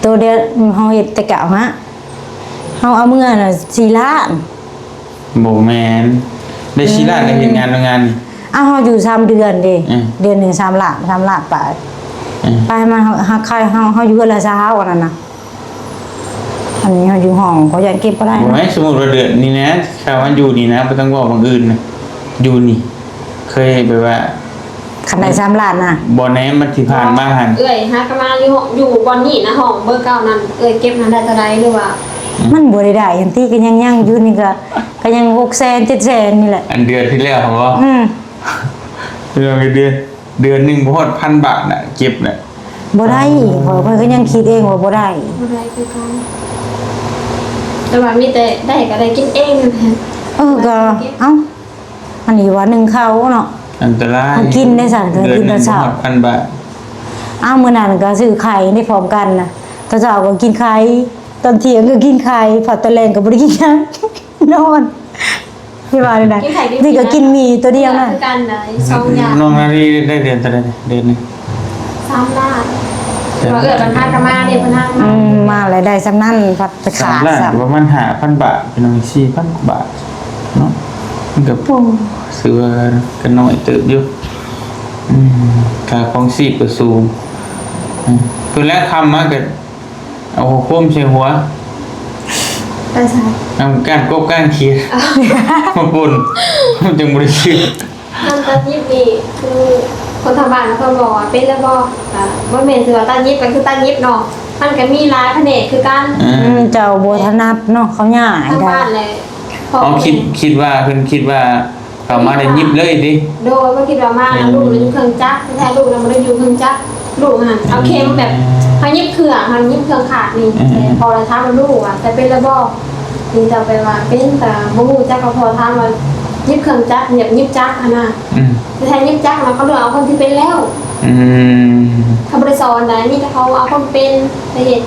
ໂຕດຽວເຮົາເຮັດແຕ່ເກົ່າຫະ ເຮົາເອົາເມືອນະສີ່ລ້ານ. ບໍ່ແມ່ນ ໄດ້ສີ່ລ້ານ ອືມ ໄດ້ເຮັດງານໂຮງງານນີ້. ອ້າວ ເຮົາຢູ່ສາມເດືອນເດ້. ອືມ ເດືອນໜຶ່ງສາມລ້ານ ສາມລ້ານປາຍ. ອືມ ປາຍມາ ເຮົາ ເຮົາຂາຍ ເຮົາ ເຮົາຢູ່ເຮືອນລະຊາວ ອັນນັ້ນນະ. ເ ນີ້ເຮົາຢູ່ຫ້ອງ ຂ້ອຍຢ້ານເກັບບໍ່ໄດ້ ບໍ່ແມ່ນ ສົມມຸດວ່າເດືອນນີ້ນະ ຖ້າວ່າຢູ່ນີ້ນະ ບໍ່ຕ້ອງເວົ້າບາງອື່ນນະ ຢູ່ນີ້ ເຄີຍແບບວ່າ ຄັນໄດ້ສາມລ້ານນະ ບໍ່ແນ່ ມັນຊິຜ່ານມາຫັ້ນ ເອື້ອຍຫາກະມາຢູ່ ຢູ່ບ່ອນນີ້ນະ ຫ້ອງເບີເກົ້ານັ້ນ ເອື້ອຍເກັບນັ້ນໄດ້ເທົ່າໃດ ຫຼືວ່າ ມັນບໍ່ໄດ້ໄດ້ຫັ້ນຕິ ກໍຍັງ ຍັງຢູ່ນີ້ກໍ ກໍຍັງຫົກແສນ ເຈັດແສນນີ້ແຫຼະ ອັນເດືອນທີ່ແລ້ວຫັ້ນບໍ່? ອືມ ເດືອນ ເດືອນ ເດືອນໜຶ່ງບໍ່ຮອດພັນບາດນະ ເກັບນະ ບໍ່ໄດ້ ເອີ ຂ້ອຍ ຂ້ອຍກໍຍັງຄິດເອງວ່າບໍ່ໄດ້ ບໍ່ໄດ້ຄືກັນ ແຕ່ວ່າມີແຕ່ໄດ້ກໍໄດ້ກິນເອງ ເອີ ກໍ ເອີ ເອົ້າ ອັນນີ້ວ່າໜຶ່ງເຂົ້າເນາະ ອັນຕະລາຍ ເຮົາກິນໄດ້ຊັ້ນ ເດືອນໜຶ່ງບໍ່ຮອດພັນບາດ ເອົ້າ ມື້ນັ້ນກໍຊື້ໄຂ່ໄດ້ພ້ອມກັນນະ ຕອນເຊົ້າກໍກິນໄຂ່ ຕອນທ່ຽງກໍກິນໄຂ່ ພໍຕອນແລງກໍບໍ່ໄດ້ກິນຫຍັງ ນອນ ທີ່ວ່ານີ້ນະ ກິນໄຂ່ ນີ້ກໍກິນໝີ່ຕົວດຽວນະ ຄືກັນນະ ສອງຢ່າງ ນ້ອງນາລີໄດ້ເດືອນເທົ່າໃດ ເດືອນໜຶ່ງ ສາມລ້ານ ເດືອນ ວ່າເອື້ອຍບັນຫາກະມາເດ້ ເພິ່ນຫາມາ ອືມ ມາແລ້ວໄດ້ສ່ຳນັ້ນ ພັດໄປຂາດ ສາມລ້ານ ຊ້ຳ ກໍປະມານຫ້າພັນບາດ ພີ່ນ້ອງ ສີ່ພັນກວ່າບາດເນາະ ມັນກໍ ໂອ້ ຖືວ່າກໍນ້ອຍເຕີບຢູ່ ອືມ ຄ່າຄອງຊີບກໍສູງ ອືມ ເພິ່ນແລ້ວຄຳມາກໍ ເອົາໂຄມໃສ່ຫົວ ໄປໃສ? ນຳກ້ານກົບກ້ານຂຽດ ເອົາ ມາປົນ ມັນຈຶ່ງບໍ່ໄດ້ຊື້ ອັນຕັດຫຍິບນີ້ຄືຄົນທາງບ້ານເຂົາບອກວ່າເປັນແລ້ວບໍ່? ອ່າ ບໍ່ແມ່ນຊິວ່າຕັດຫຍິບກໍຄືຕັດຫຍິບເນາະ ມັນກໍມີຫຼາຍພະແນກຄືກັນ ອືມ ເຈົ້າບໍ່ຖະໜັດເນາະ ເຂົາຍ້າຍ ທາງບ້ານແຫຼະ ພໍ່ແມ່ ເອົາ ຄິດ ຄິດວ່າ ເພິ່ນຄິດວ່າ ເຂົ້າມາໄດ້ຫຍິບເລີຍຕິ? ໂດຍ ບໍ່ຄິດວ່າມານະ ອືມ ລູກນະຢູ່ເຄື່ອງຈັກ ແທ້ໆລູກນະບໍ່ໄດ້ຢູ່ເຄື່ອງຈັກ ລູກຫັ້ນເອົາເຂັມແບບ ອືມ ເຮົາຫຍິບເຄື່ອງ ເຮົາຫຍິບເຄື່ອງຂາດນີ້ ອືມ ແຕ່ພໍ່ລະຖາມວ່າລູກວ່າ ແຕ່ເປັນລະບໍ່? ນີ້ເຈົ້າໄປວ່າເປັນ ແຕ່ບໍ່ຮູ້ຈັກ ກໍພໍ່ຖາມວ່າຫຍິບເຄື່ອງຈັກ ແບບຫຍິບຈັກຫັ້ນນະ ອືມ ແທ້ໆຫຍິບຈັກນະ ເຂົາເລືອກເອົາຄົນທີ່ເປັນແລ້ວ ອືມ ເຂົາບໍ່ໄດ້ສອນໃດ ມີແຕ່ເຂົາເອົາຄົນເປັນໄປເຮັດ.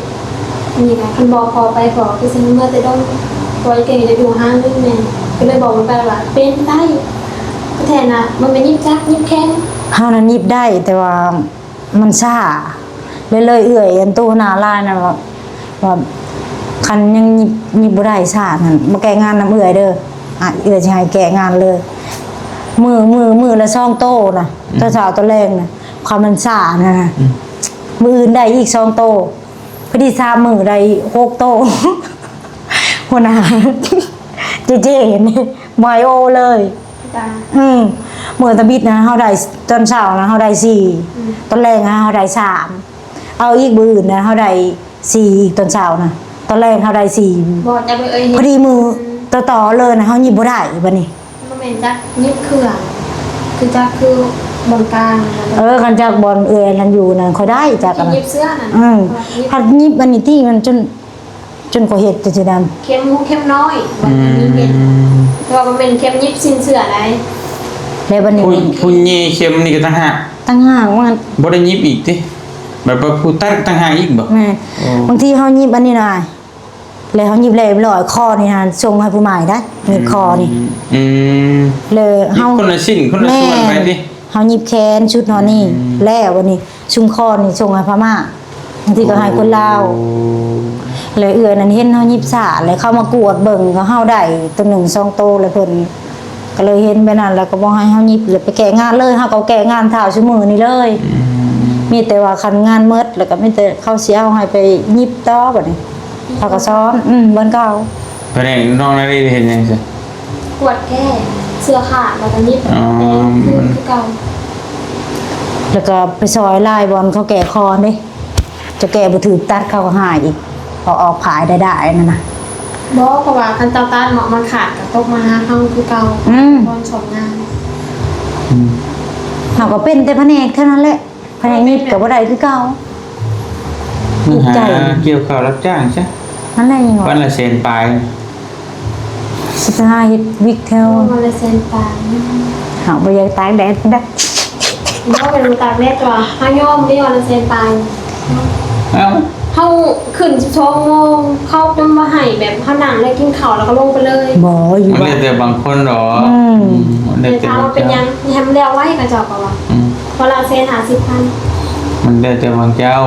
ນີ້ນະ ຄັນບອກພໍ່ໄປ ພໍ່ຄືຊິເມືອແຕ່ດົນ ພໍ່ເກັ່ງໄດ້ດູຫາເງິນແມ່ ກໍເລີຍບອກມັນໄປວ່າ ເປັນໄດ້ ແທ້ນະ ມັນແມ່ນຍິບຈັກຍິບແຂນ ເຮົານັ້ນຍິບໄດ້ ແຕ່ວ່າມັນຊ້າ ເລີຍ ເລີຍເອື້ອຍ ອັນໂຕໜ້າລາຍນັ້ນວ່າ ວ່າຄັນຍັງຍິບ ຍິບບໍ່ໄດ້ຊ້ານັ້ນ ມາແກະງານນຳເອື້ອຍເດີ ອະ ເອື້ອຍຊິໃຫ້ແກະງານເລີຍ ມື້ ມື້ ມື້ລະສອງໂຕນະ ອືມ ຕອນເຊົ້າຕອນແລງນະ ຄວາມມັນຊ້ານະ ອືມ ມື້ອື່ນໄດ້ອີກສອງໂຕ ພໍດີສາມມື້ໄດ້ຫົກໂຕ ຫົວໜ້າ ເຈເຈ ບໍ່ໃຫ້ໂອເລີຍ ຈ້າ ອືມ ມື້ຕະບິດນະ ເຮົາໄດ້ ຕອນເຊົ້ານະ ເຮົາໄດ້ສີ່ ອືມ ຕອນແລງນະ ເຮົາໄດ້ສາມ ເອົາອີກມື້ອື່ນນະ ເຮົາໄດ້ສີ່ອີກ ຕອນເຊົ້ານະ ຕອນແລງເຮົາໄດ້ສີ່ ບໍ່ ຈັກເອີຍ ພໍດີມື້ ອືມ ຕໍ່ໆເລີຍນະ ເຮົາຍິບບໍ່ໄດ້ບາດນີ້ ບໍ່ແມ່ນຈັກຍິບເຄື່ອງ ຄືຈັກຄືບ່ອນກາງ ເອີ ຄັນຈັກບ່ອນເອື້ອຍນັ້ນຢູ່ນັ້ນ ຂ້ອຍໄດ້ຈັກອັນນັ້ນ ຍິບເສື້ອນັ້ນ ອືມ ພັດຍິບອັນນີ້ຕິ ມັນຈົນ ຈົນຂ້ອຍເຮັດຈັ່ງຊີ້ນະ ເຂັມ ເຂັມນ້ອຍ ອືມ ແຕ່ວ່າບໍ່ແມ່ນເຂັມຍິບສິ້ນເສື້ອໃດ ແລ້ວບັດນີ້ ຜູ້ ຜູ້ແຍ່ເຂັມນີ້ກໍຕ່າງຫາກ ຕ່າງຫາກ ບໍ່ໄດ້ຍິບອີກຕິ ແບບວ່າຜູ້ຕັດຕ່າງຫາກອີກບໍ່? ແມ່ນ ໂອ້ ບາງທີເຮົາຍິບອັນນີ້ນະ ແລ້ວເຮົາຍິບແລ້ວຮຽບຮ້ອຍ ຄໍນີ້ຫັ້ນສົ່ງໃຫ້ຜູ້ໃໝ່ໄດ໋ ມີດຄໍນີ້ ອືມ ແລ້ວເຮົາ ຍິບຄົນລະຊິ້ນ ຄົນລະສ່ວນໄປຕິ ແມ່ນ ເຮົາຍິບແຂນຊຸດເຮົານີ້ ອືມ ແລ້ວບັດນີ້ຊຸມຄໍນີ້ສົ່ງໃຫ້ພະມ້າ ບາງທີກໍໃຫ້ຄົນລາວ ໂອ້ ແລ້ວເອື້ອຍນັ້ນເຫັນເຮົາຍິບຊ້າ ແລ້ວເຂົາມາກວດເບິ່ງ ກໍເຮົາໄດ້ໂຕໜຶ່ງສອງໂຕ ແລ້ວເພິ່ນ ກໍເລີຍເຫັນແບບນັ້ນ ແລ້ວກໍບໍ່ໃຫ້ເຮົາຍິບ ແລ້ວໄປແກະງານເລີຍ ເຮົາກໍແກະງານທ້າວຊຸມື້ນີ້ເລີຍ ອືມ ມີແຕ່ວ່າຄັນງານໝົດ ແລ້ວກໍມີແຕ່ເຂົາຊິເອົາໃຫ້ໄປຍິບຕໍ່ບັດນີ້ ເຂົາກໍສອນ ອືມ ບ່ອນເກົ່າ ພະແນກນ້ອງນາລີເຮັດຫຍັງຊະ? ກວດແກ້ເສື້ອຂາດ ແລ້ວກໍຍິບ ອໍ ແຕ່ງຄື ຄືເກົ່າ ແລ້ວກໍໄປຊ່ອຍລາຍບ່ອນເຂົາແກ້ຄໍເດ້ ຈະແກ້ບໍ່ຖືກຕັດເຂົາກໍຫາຍອີກ ເອົາອອກຜາຍໄດ້ໆນັ້ນນະ ບໍ່ ເພາະວ່າຄັນເຈົ້າຕັດເນາະ ມັນຂາດກໍຕົກມາຫາເຮົາຄືເກົ່າ ອືມ ບ່ອນສອງງານ ອືມ ເຮົາກໍເປັນແຕ່ພະແນກເທົ່ານັ້ນແຫຼະ ພະແນກຍິບກໍບໍ່ໄດ້ຄືເກົ່າ ມັນຫາ ອຸກໃຈ ກ່ຽວເຂົ້າຮັບຈ້າງຊະ ນັ້ນແຫຼະ ຍັງວ່າ ວັນລະແສນປາຍ ຊິໄປຫາເຮັດວິກແຖວ ໂອ້ ວັນລະແສນປາຍ ເຮົາບໍ່ຢາກຕາກແດດເດ້ ບໍ່ແມ່ນບໍ່ຕາກແດດ ແຕ່ວ່າເຮົາຍອມເດ້ ວັນລະແສນປາຍ ເອົ້າ ເຮົາຂຶ້ນສິບສອງໂມງ ເຂົາຈະມາໃຫ້ແບບເຮົານັ່ງແລ້ວກິນເຂົ້າແລ້ວກໍລົງໄປເລີຍ ບໍ່ ຢູ່ ມັນແລ້ວແຕ່ບາງຄົນດອກ ອືມ ອືມ ແຕ່ຖາມວ່າເປັນຫຍັງ ໃຫ້ມັນແລ້ວໄວ ເຂົາເຈົ້າກໍວ່າ ອືມ ວັນລະແສນຫ້າສິບພັນ ມັນແລ້ວແຕ່ບາງເຈົ້າ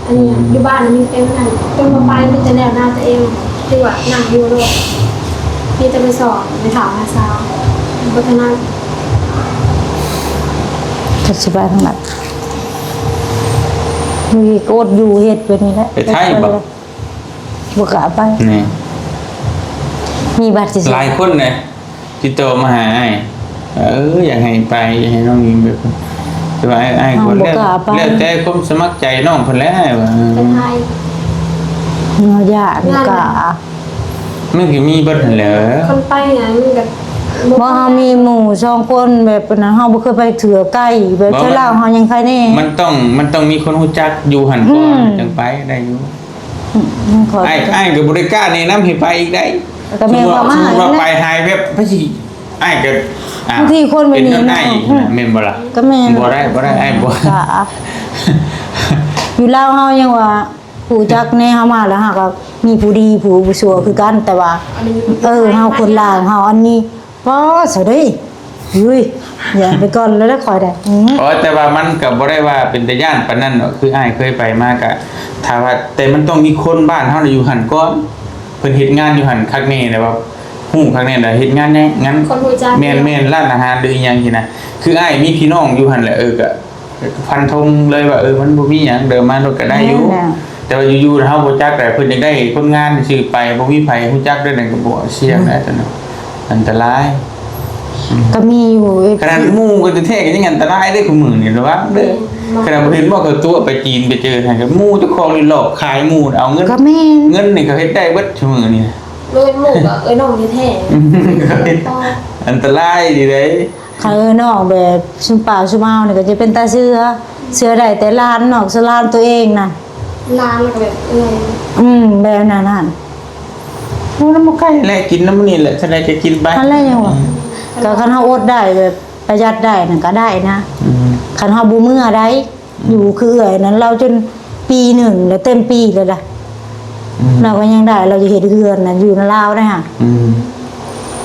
ອັນນີ້ ອືມ ຢູ່ບ້ານມີແຕ່ນັ້ນ ຄົນບໍ່ໄປ ມີແຕ່ແນວໜ້າຕົວເອງ ຄືວ່ານັ່ງຢູ່ໂລດ ມີແຕ່ໄປສອນ ໄປຖາມຫາສາວ ບໍ່ເທົ່ານັ້ນ ຈັກຊິໄປທາງໃດ ມີກໍອົດຢູ່ເຮັດແບບນີ້ແຫຼະ ໄປໄທບໍ່? ບໍ່ກ້າໄປ ນີ້ ມີບັດຊື່ໆ ຫຼາຍຄົນເດ້ຕິດຕໍ່ມາຫາອ້າຍ ເອີ ຢາກໃຫ້ໄປ ຢາກໃຫ້ນ້ອງຍິງໄປ ແຕ່ວ່າອ້າຍ ອ້າຍ ເຮົາກໍ ບໍ່ກ້າໄປ ແລ້ວແຕ່ຄວາມສະໝັກໃຈນ້ອງເພິ່ນແຫຼະ ອ້າຍວ່າ ເອີ ເຮົາຢ້ານ ບໍ່ກ້າ ມັນກໍມີເບິດຫັ້ນແຫຼະ ຄັນໄປຫັ້ນມັນກໍ ບໍ່ ເຮົາມີໝູ່ສອງຄົນແບບນັ້ນ ເຮົາບໍ່ເຄີຍໄປເທື່ອໄກ ແບບ ບໍ່ ເທື່ອລາວເຮົາຍັງໄຄແນ່ ມັນຕ້ອງ ມັນຕ້ອງມີຄົນຮູ້ຈັກຢູ່ຫັ້ນກ່ອນ ອືມ ຈັ່ງໄປໄດ້ຢູ່. ອືມ ຂ້ອຍ ອ້າຍ ອ້າຍກໍບໍ່ໄດ້ກ້າແນະນຳໃຫ້ໄປອີກໃດ໋ ກໍແມ່ນວ່າ ສົມມຸດວ່າ ສົມມຸດວ່າໄປຫາແບບ ໄປຊິ ອ້າຍກໍ ອ່າ ບາງທີຄົນແບບນີ້ເນາະ ເປັນຍ້ອນອ້າຍນະ ອືມ ແມ່ນບໍ່ລະ? ກໍແມ່ນ ບໍ່ໄດ້ ບໍ່ໄດ້ ອ້າຍບໍ່ ກໍ ຢູ່ລາວເຮົາຍັງວ່າຮູ້ຈັກແດ່ ເຮົາມາແລ້ວເຮົາກໍມີຜູ້ດີຜູ້ຊົ່ວຄືກັນ ແຕ່ວ່າ ອັນນີ້ ເອີ ເຮົາຄົນລາວເຮົາອັນນີ້ ປ້າ ສາວເດ້ ອຸ້ຍ ຢ້ານໄປກ່ອນແລ້ວລະຂ້ອຍໄດ້ ອືມ ອໍ ແຕ່ວ່າມັນກໍບໍ່ໄດ້ວ່າເປັນຕາຢ້ານປານນັ້ນດອກ ຄືອ້າຍເຄີຍໄປມາກະ ຖ້າວ່າ ແຕ່ມັນຕ້ອງມີຄົນບ້ານເຮົາຢູ່ຫັ້ນກ່ອນ ເພິ່ນເຮັດງານຢູ່ຫັ້ນຄັກແນ່ ແລ້ວວ່າຮູ້ຄັກແນ່ ແລ້ວເຮັດງານຫຍັງ ງານ ຄົນຮູ້ຈັກ ແມ່ນໆ ຮ້ານອາຫານ ຫຼື ອີ່ຫຍັງຊີ້ນະ ຄືອ້າຍມີພີ່ນ້ອງຢູ່ຫັ້ນແຫຼະ ເອີ ກະ ຟັນທົງເລີຍວ່າ ເອີ ມັນບໍ່ມີຫຍັງ ເດີມາໂລດກໍໄດ້ຢູ່ ແມ່ນແລ້ວ ແຕ່ວ່າຢູ່ໆ ເຮົາບໍ່ຈັກ ແຕ່ເພິ່ນຢາກໄດ້ຄົນງານຊື່ໄປ ບໍ່ມີໃຜຮູ້ຈັກເດ້ ນັ້ນກໍບໍ່ສ່ຽງ ອືມ ໄດ້ຕອນນັ້ນ ອັນຕະລາຍ ອືມ ກໍມີຢູ່ ເອັຟຊີ ຂະໜາດໝູ່ກັນແທ້ໆ ກໍຍັງອັນຕະລາຍເດ້ ຄູ່ມື້ນີ້ລະວັງເດີ ແມ່ນ ຂະໜາດບໍ່ເຫັນບໍ່ ເຂົາຕົວະໄປຈີນ ໄປເຈີຫັ້ນ ກໍໝູ່ເຈົ້າຂອງນີ້ຫຼອກຂາຍໝູ່ ເອົາເງິນ ກໍແມ່ນ ເງິນນີ້ເຂົາເຮັດໄດ້ເບິດຊຸມື້ນີ້ ບໍ່ແມ່ນໝູ່ກໍເອື້ອຍນ້ອງແທ້ໆ ອັນຕະລາຍດີເດ້. ຄັນເອື້ອຍນ້ອງແບບຊຸມປ້າຊຸມອາວນີ້ກໍຈະເປັນຕາເຊື່ອ ເຊື່ອໄດ້ແຕ່ຫຼານນອກ ສ່ວນຫຼານຕົວເອງນະ ຫຼານກໍແບບເອື້ອຍ ອືມ ແບບນັ້ນຫັ້ນ ໂອ້ ນຳໝາກໄກ່ແຫຼະ ກິນນຳມື້ນີ້ແຫຼະ ຈັ່ງໃດກໍກິນໄປ ຫັ້ນແຫຼະ ຍັງວ່າ ອືມ ກໍຄັນເຮົາອົດໄດ້ແບບປະຢັດໄດ້ນັ້ນກໍໄດ້ນະ ອືມ ຄັນເຮົາບໍ່ເມືອໃດ ຢູ່ຄືເອື້ອຍນັ້ນ ລາວຈົນປີໜຶ່ງແລ້ວ ເຕັມປີແລ້ວລະ ອືມ ລາວກໍຍັງໄດ້ ລາວຈະເຮັດເຮືອນນະ ຢູ່ນຳລາວໄດ໋ຫະ ອືມ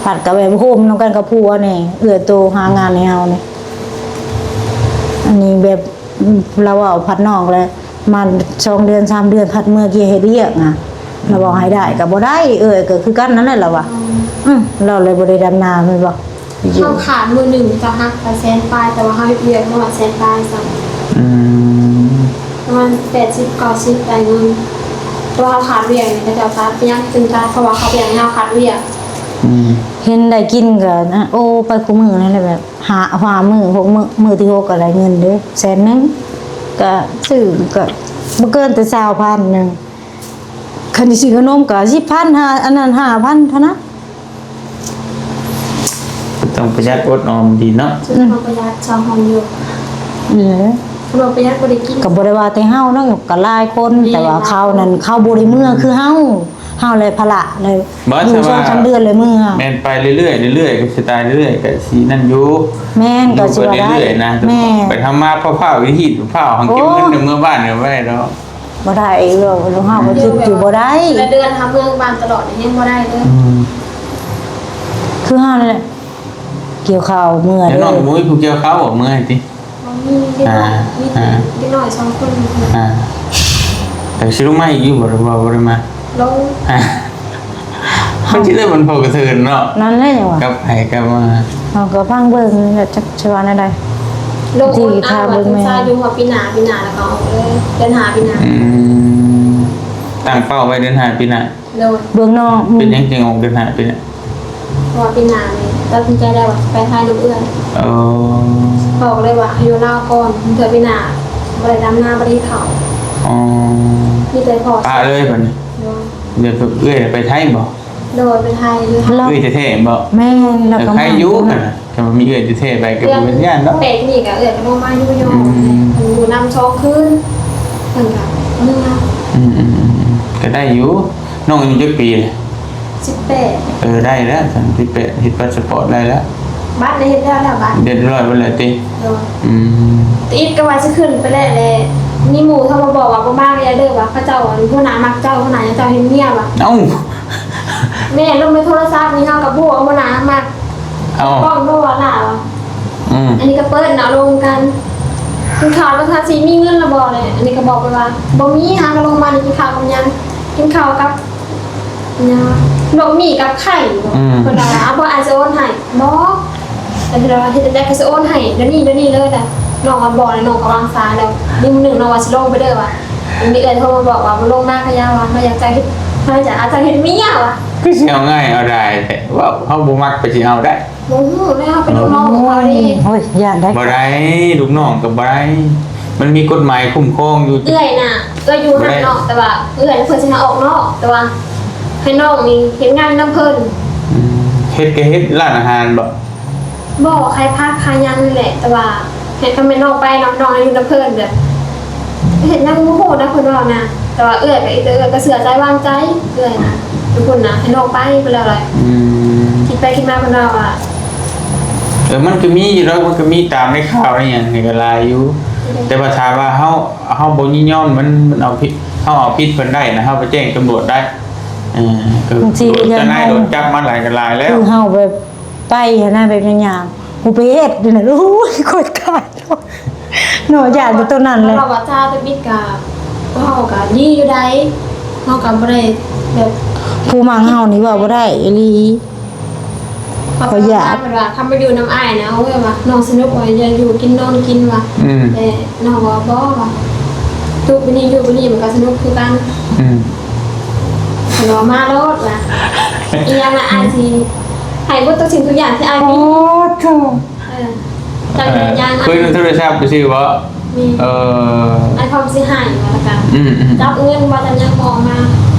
ພັດກໍແບບໂຮມນຳກັນກັບຜົວນີ້ ເອື້ອຍໂຕຫາງານໃຫ້ເຮົານີ້ ອັນນີ້ແບບ ລາວເວົ້າພັດນອກແລ້ວ ມາສອງເດືອນສາມເດືອນ ພັດເມືອກຽເຮັດວຽກນະ ລາວເວົ້າໃຫ້ໄດ້ກໍບໍ່ໄດ້ ເອື້ອຍກໍຄືກັນນັ້ນແຫຼະ ລາວວ່າ ອືມ ອືມ ລາວເລີຍບໍ່ໄດ້ດຳນາແມ່ນບໍ່? ເຮົາຂາດມື້ໜຶ່ງເຂົາເຈົ້າຫັກໄປແສນປາຍ ແຕ່ວ່າເຮົາເຮັດວຽກບໍ່ຮອດແສນປາຍຊ້ຳ ອືມ ປະມານແປດສິບເກົ້າສິບໄດ້ເງິນ ແຕ່ວ່າເຮົາຂາດວຽກນີ້ ເຂົາເຈົ້າຕັດ ເປັນຫຍັງຈຶ່ງຕັດ ເພາະວ່າເຂົາບໍ່ຢາກໃຫ້ເຮົາຂາດວຽກ ອືມ ເຫັນໄດ້ກິນກໍ ໂອ້ ໄປຄູ່ມື້ນັ້ນແຫຼະ ແບບຫ້າ ຫ້າມື້ ຫົກມື້ ມື້ທີຫົກກໍໄດ້ເງິນເດ້ ແສນໜຶ່ງ ກໍຊື້ກໍບໍ່ເກີນແຕ່ຊາວພັນໜຶ່ງ ຄັນຊິຊື້ຂະໜົມກໍສິບພັນ ຫ້າ ອັນນັ້ນ ຫ້າພັນເທົ່ານັ້ນ ຕ້ອງປະຢັດອົດອອມດີເນາະ ອືມ ຕ້ອງປະຢັດຊາວຫ້ອງຢູ່ ເອີ ຄັນວ່າປະຢັດບໍ່ໄດ້ກິນ ກໍບໍ່ໄດ້ວ່າແຕ່ເຮົາເນາະ ກໍຫຼາຍຄົນ ແມ່ນ ແຕ່ວ່າເຂົານັ້ນ ເຂົາບໍ່ໄດ້ເມືອຄືເຮົາ ເຮົາແຫຼະພາລະເລີຍ ບໍ່ ຢູ່ສອງສາມເດືອນເລີຍເມືອ ແມ່ນໄປເລື້ອຍໆ ເລື້ອຍໆ ກໍສະຕາຍເລື້ອຍໆ ກໍຊິນັ້ນຢູ່ ແມ່ນ ຢູ່ ກໍຊິວ່າໄດ້ ເລື້ອຍໆນະ ແມ່ນ ໄປທຳມາພ້າວໆ ຮີດພ້າວ ຫັງເກັບເງິນ ໂອ້ ເມືອບ້ານກໍບໍ່ໄດ້ດອກ. ບໍ່ໄດ້ອີກແລ້ວ ເຮົາກໍຄິດຢູ່ບໍ່ໄດ້ ແຕ່ເດືອນຫາເມືອບ້ານຕະຫຼອດນີ້ຍັງບໍ່ໄດ້ເລີຍ ອືມ ຄືເຮົານີ້ແຫຼະ ກ່ຽວເຂົ້າເມື່ອ ແລ້ວນ້ອງບໍ່ມີຜູ້ກ່ຽວເຂົ້າບໍ່ ເມື່ອໃຫ້ຕິ ບໍ່ມີ ມີແຕ່ ອ່າ ມີແຕ່ ອ່າ ເດັກນ້ອຍສອງຄົນ ອ່າ ແຕ່ຊິລົງມາອີກຢູ່ບໍ່ ຫຼືວ່າບໍ່ໄດ້ມາ ລົງ ອ່າ ມັນຊິໄດ້ມັນພໍກະເທີນເນາະ ນັ້ນແຫຼະຫຍັງວ່າ ກັບໃຜກັບມາ ເຮົາກໍຟັງເບິ່ງແຫຼະ ຈັກຊິວ່າແນວໃດ ລົງ ທີ່ ໂອນ ຖ້າເບິ່ງແມ່ ຢູ່ຮອດປີໜ້າ ປີໜ້າແລ້ວກໍອອກເລີຍ ເດືອນຫ້າປີໜ້າ ອືມ ຕັ້ງເປົ້າໄວ້ເດືອນຫ້າປີໜ້າ ໂດຍ ເບື້ອງນອກ ເປັນຫຍັງຈຶ່ງອອກເດືອນຫ້າປີໜ້າ ເພາະວ່າປີໜ້ານີ້ຕັດສິນໃຈແລ້ວວ່າຊິໄປໄທນຳເອື້ອຍ ເອີ ພໍ່ກໍເລີຍວ່າໃຫ້ຢູ່ລາວກ່ອນ ເທື່ອປີໜ້າບໍ່ໄດ້ດຳນາ ບໍ່ໄດ້ເຂົ້າ ອໍ ມີແຕ່ພໍ່ ປະເລີຍບັດນີ້ ໂດຍ ດຽວເອື້ອຍໄປໄທບໍ່? ໂດຍ ໄປໄທຢູ່ ເອື້ອຍແທ້ໆບໍ່? ແມ່ນ ແລ້ວກໍ ໃຜຢູ່ຫັ້ນນະ ຄັນວ່າມີເອື້ອຍແທ້ໆໄປກໍບໍ່ເປັນຫຍັງດອກ ແປກນີ້ກໍເອື້ອຍກໍລົງມາຢູ່ຢູ່ ອືມ ເພິ່ນຢູ່ນຳສອງຄືນ ເພິ່ນກໍເມືອ ອືມໆໆໆ ກໍໄດ້ຢູ່ ນ້ອງອາຍຸຈັກປີລະ? ສິບແປດ ເອີ ໄດ້ແລ້ວ ສິບແປດ ເຮັດພາສປອດໄດ້ແລ້ວ ບັດໄດ້ເຮັດແລ້ວ ແລ້ວບັດ ເຮັດຮຽບຮ້ອຍໝົດແລ້ວຕິ? ໂດຍ ອືມ ຕະອິດກໍວ່າຊິຂຶ້ນໄປແລ້ວແຫຼະ ມີໝູ່ໂທມາບອກວ່າບໍ່ມາກໍຢ່າເດີ ວ່າເຂົາເຈົ້າ ອັນ ຫົວໜ້າມັກເຈົ້າ ຫົວໜ້າຢາກເຈົ້າເຫັນເມຍວ່າ ເອົ້າ ແມ່ນ ລົງໃນໂທລະສັບນີ້ ເຮົາກໍບໍ່ຮູ້ວ່າຫົວໜ້າມັກ ເອົ້າ ປ້ອງບໍ່ວ່າລາວ ອືມ ອັນນີ້ກໍເປີດເນາະ ລົມກັນ ກິນເຂົ້າບໍ່ທັນຊິມີເງິນລະບໍ່ແຫຼະ ອັນນີ້ກໍບອກໄປວ່າ ບໍ່ມີ ຫາກໍລົງມານີ້ກິນເຂົ້າກັບຫຍັງ ກິນເຂົ້າກັບຫຍັງ ລວກໝີ່ກັບໄຂ່ ອືມ ເພິ່ນວ່າ ເອົາບໍ່ ອ້າຍຊິໂອນໃຫ້ ບໍ່ ແຕ່ເພິ່ນວ່າເຮັດຈັ່ງໃດກໍຊິໂອນໃຫ້ ດຽວນີ້ ດຽວນີ້ເລີຍນະ ນ້ອງວ່າບໍ່ ນ້ອງກໍວາງສາຍແລ້ວ ມີມື້ໜຶ່ງນ້ອງວ່າຊິລົງໄປເດີວ່າ ມີເອື້ອຍໂທມາບອກວ່າບໍ່ລົງມາກໍຢ່າວ່າ ມາຢາກຈະເຮັດ ເຮົາຈະ ອາດຈະເຮັດເມຍວະ ຄືຊິເອົາງ່າຍເອົາດາຍແທ້. ເວົ້າ ເຮົາບໍ່ມັກໄປຊິເອົາໄດ້. ບໍ່ຮູ້ແລ້ວ ເຮົາເປັນລູກນ້ອງຂອງເຂົາເດ້. ໂອ້ຍ ຢ້ານໄດ໋. ບໍ່ໄດ້ ລູກນ້ອງກໍບໍ່ໄດ້. ມັນມີກົດໝາຍຄຸ້ມຄອງຢູ່. ເອື້ອຍນະ ເອື້ອຍຢູ່ຫັ້ນເນາະ ແຕ່ວ່າເອື້ອຍເພິ່ນຊິໃຫ້ອອກນອກ ແຕ່ວ່າໃຫ້ນ້ອງນີ້ເຮັດງານນຳເພິ່ນ. ອືມ ເຮັດກໍເຮັດຮ້ານອາຫານບໍ? ບໍ່ ຂາຍຜັກຂາຍຫຍັງນີ້ແຫຼະ ແຕ່ວ່າ ເຮັດ ຄັນແມ່ນນ້ອງໄປນຳ ນ້ອງຢູ່ນຳເພິ່ນແບບ ເຮັດຫຍັງບໍ່ຮູ້ນະ ເພິ່ນເວົ້ານະ. ແຕ່ວ່າເອື້ອຍກໍ ອີ່ເອື້ອຍກໍເຊື່ອໃຈວາງໃຈເອື້ອຍນະ ທຸກຄົນນະ ໃຫ້ນ້ອງໄປ ເພິ່ນເວົ້າ. ອືມ ຄິດໄປຄິດມາເພິ່ນເວົ້າວ່າ ເອີ ມັນກໍມີຢູ່ດອກ ມັນກໍມີຕາມໃນຂ່າວໃນຫຍັງນີ້ກໍຫຼາຍຢູ່. ແຕ່ວ່າຖ້າວ່າເຮົາ ເຮົາບໍ່ຍິນຍອມ ມັນ ມັນເອົາຜິດ ເຮົາເອົາຜິດເພິ່ນໄດ້ນະ ເຮົາໄປແຈ້ງຕຳຫຼວດໄດ້. ເອີ ກໍ ບາງທີກໍຍັງ ເຈົ້ານາຍໂດນຈັບມາຫຼາຍກໍຫຼາຍແລ້ວ ຄືເຮົາແບບ ໄປຫັ້ນນະ ແບບຍາກໆ ຮູ້ໄປເຮັດຢູ່ນັ້ນ ໂອ້ຍ ຂ້ອຍຕາຍເນາະ ຢ້ານແຕ່ໂຕນັ້ນແຫຼະ. ເຮົາວ່າຊາທຳອິດກະ ພວກເຮົາກະດີຢູ່ໃດ໋ ເຮົາກະບໍ່ໄດ້ແບບ ຜູ້ມັກເຮົານີ້ເວົ້າບໍ່ໄດ້ອີ່ຫຼີ. ເຂົາຢາກ ເພິ່ນວ່າ ຄັນມາຢູ່ນຳອ້າຍນະ ໂອ້ຍວ່າ ນ້ອງສະໜຸກວ່າ ຢາກຢູ່ກິນນອນກິນວ່າ. ອືມ ແຕ່ນ້ອງວ່າ ບໍ່ວ່າ ຢູ່ບາດນີ້ ຢູ່ບາດນີ້ມັນກະສະໜຸກຄືກັນ. ອືມ ເພິ່ນວ່າ ມາໂລດວ່າ ອີ່ຫຍັງນະ ອ້າຍຊິໃຫ້ເບິດທຸກສິ່ງທຸກຢ່າງທີ່ອ້າຍມີ. ໂອ້ໂຫ ເອີ ຈັກຢ່າງ ຄຸຍນຳໂທລະສັບຊື່ບໍ່? ມີ ເອີ ອ້າຍພ້ອມຊິໃຫ້ວ່າ ແລ້ວກະ ອືມໆ ຈັບເງິນວ່າ ຈັກຫຍັງບໍ່ເອົາມາ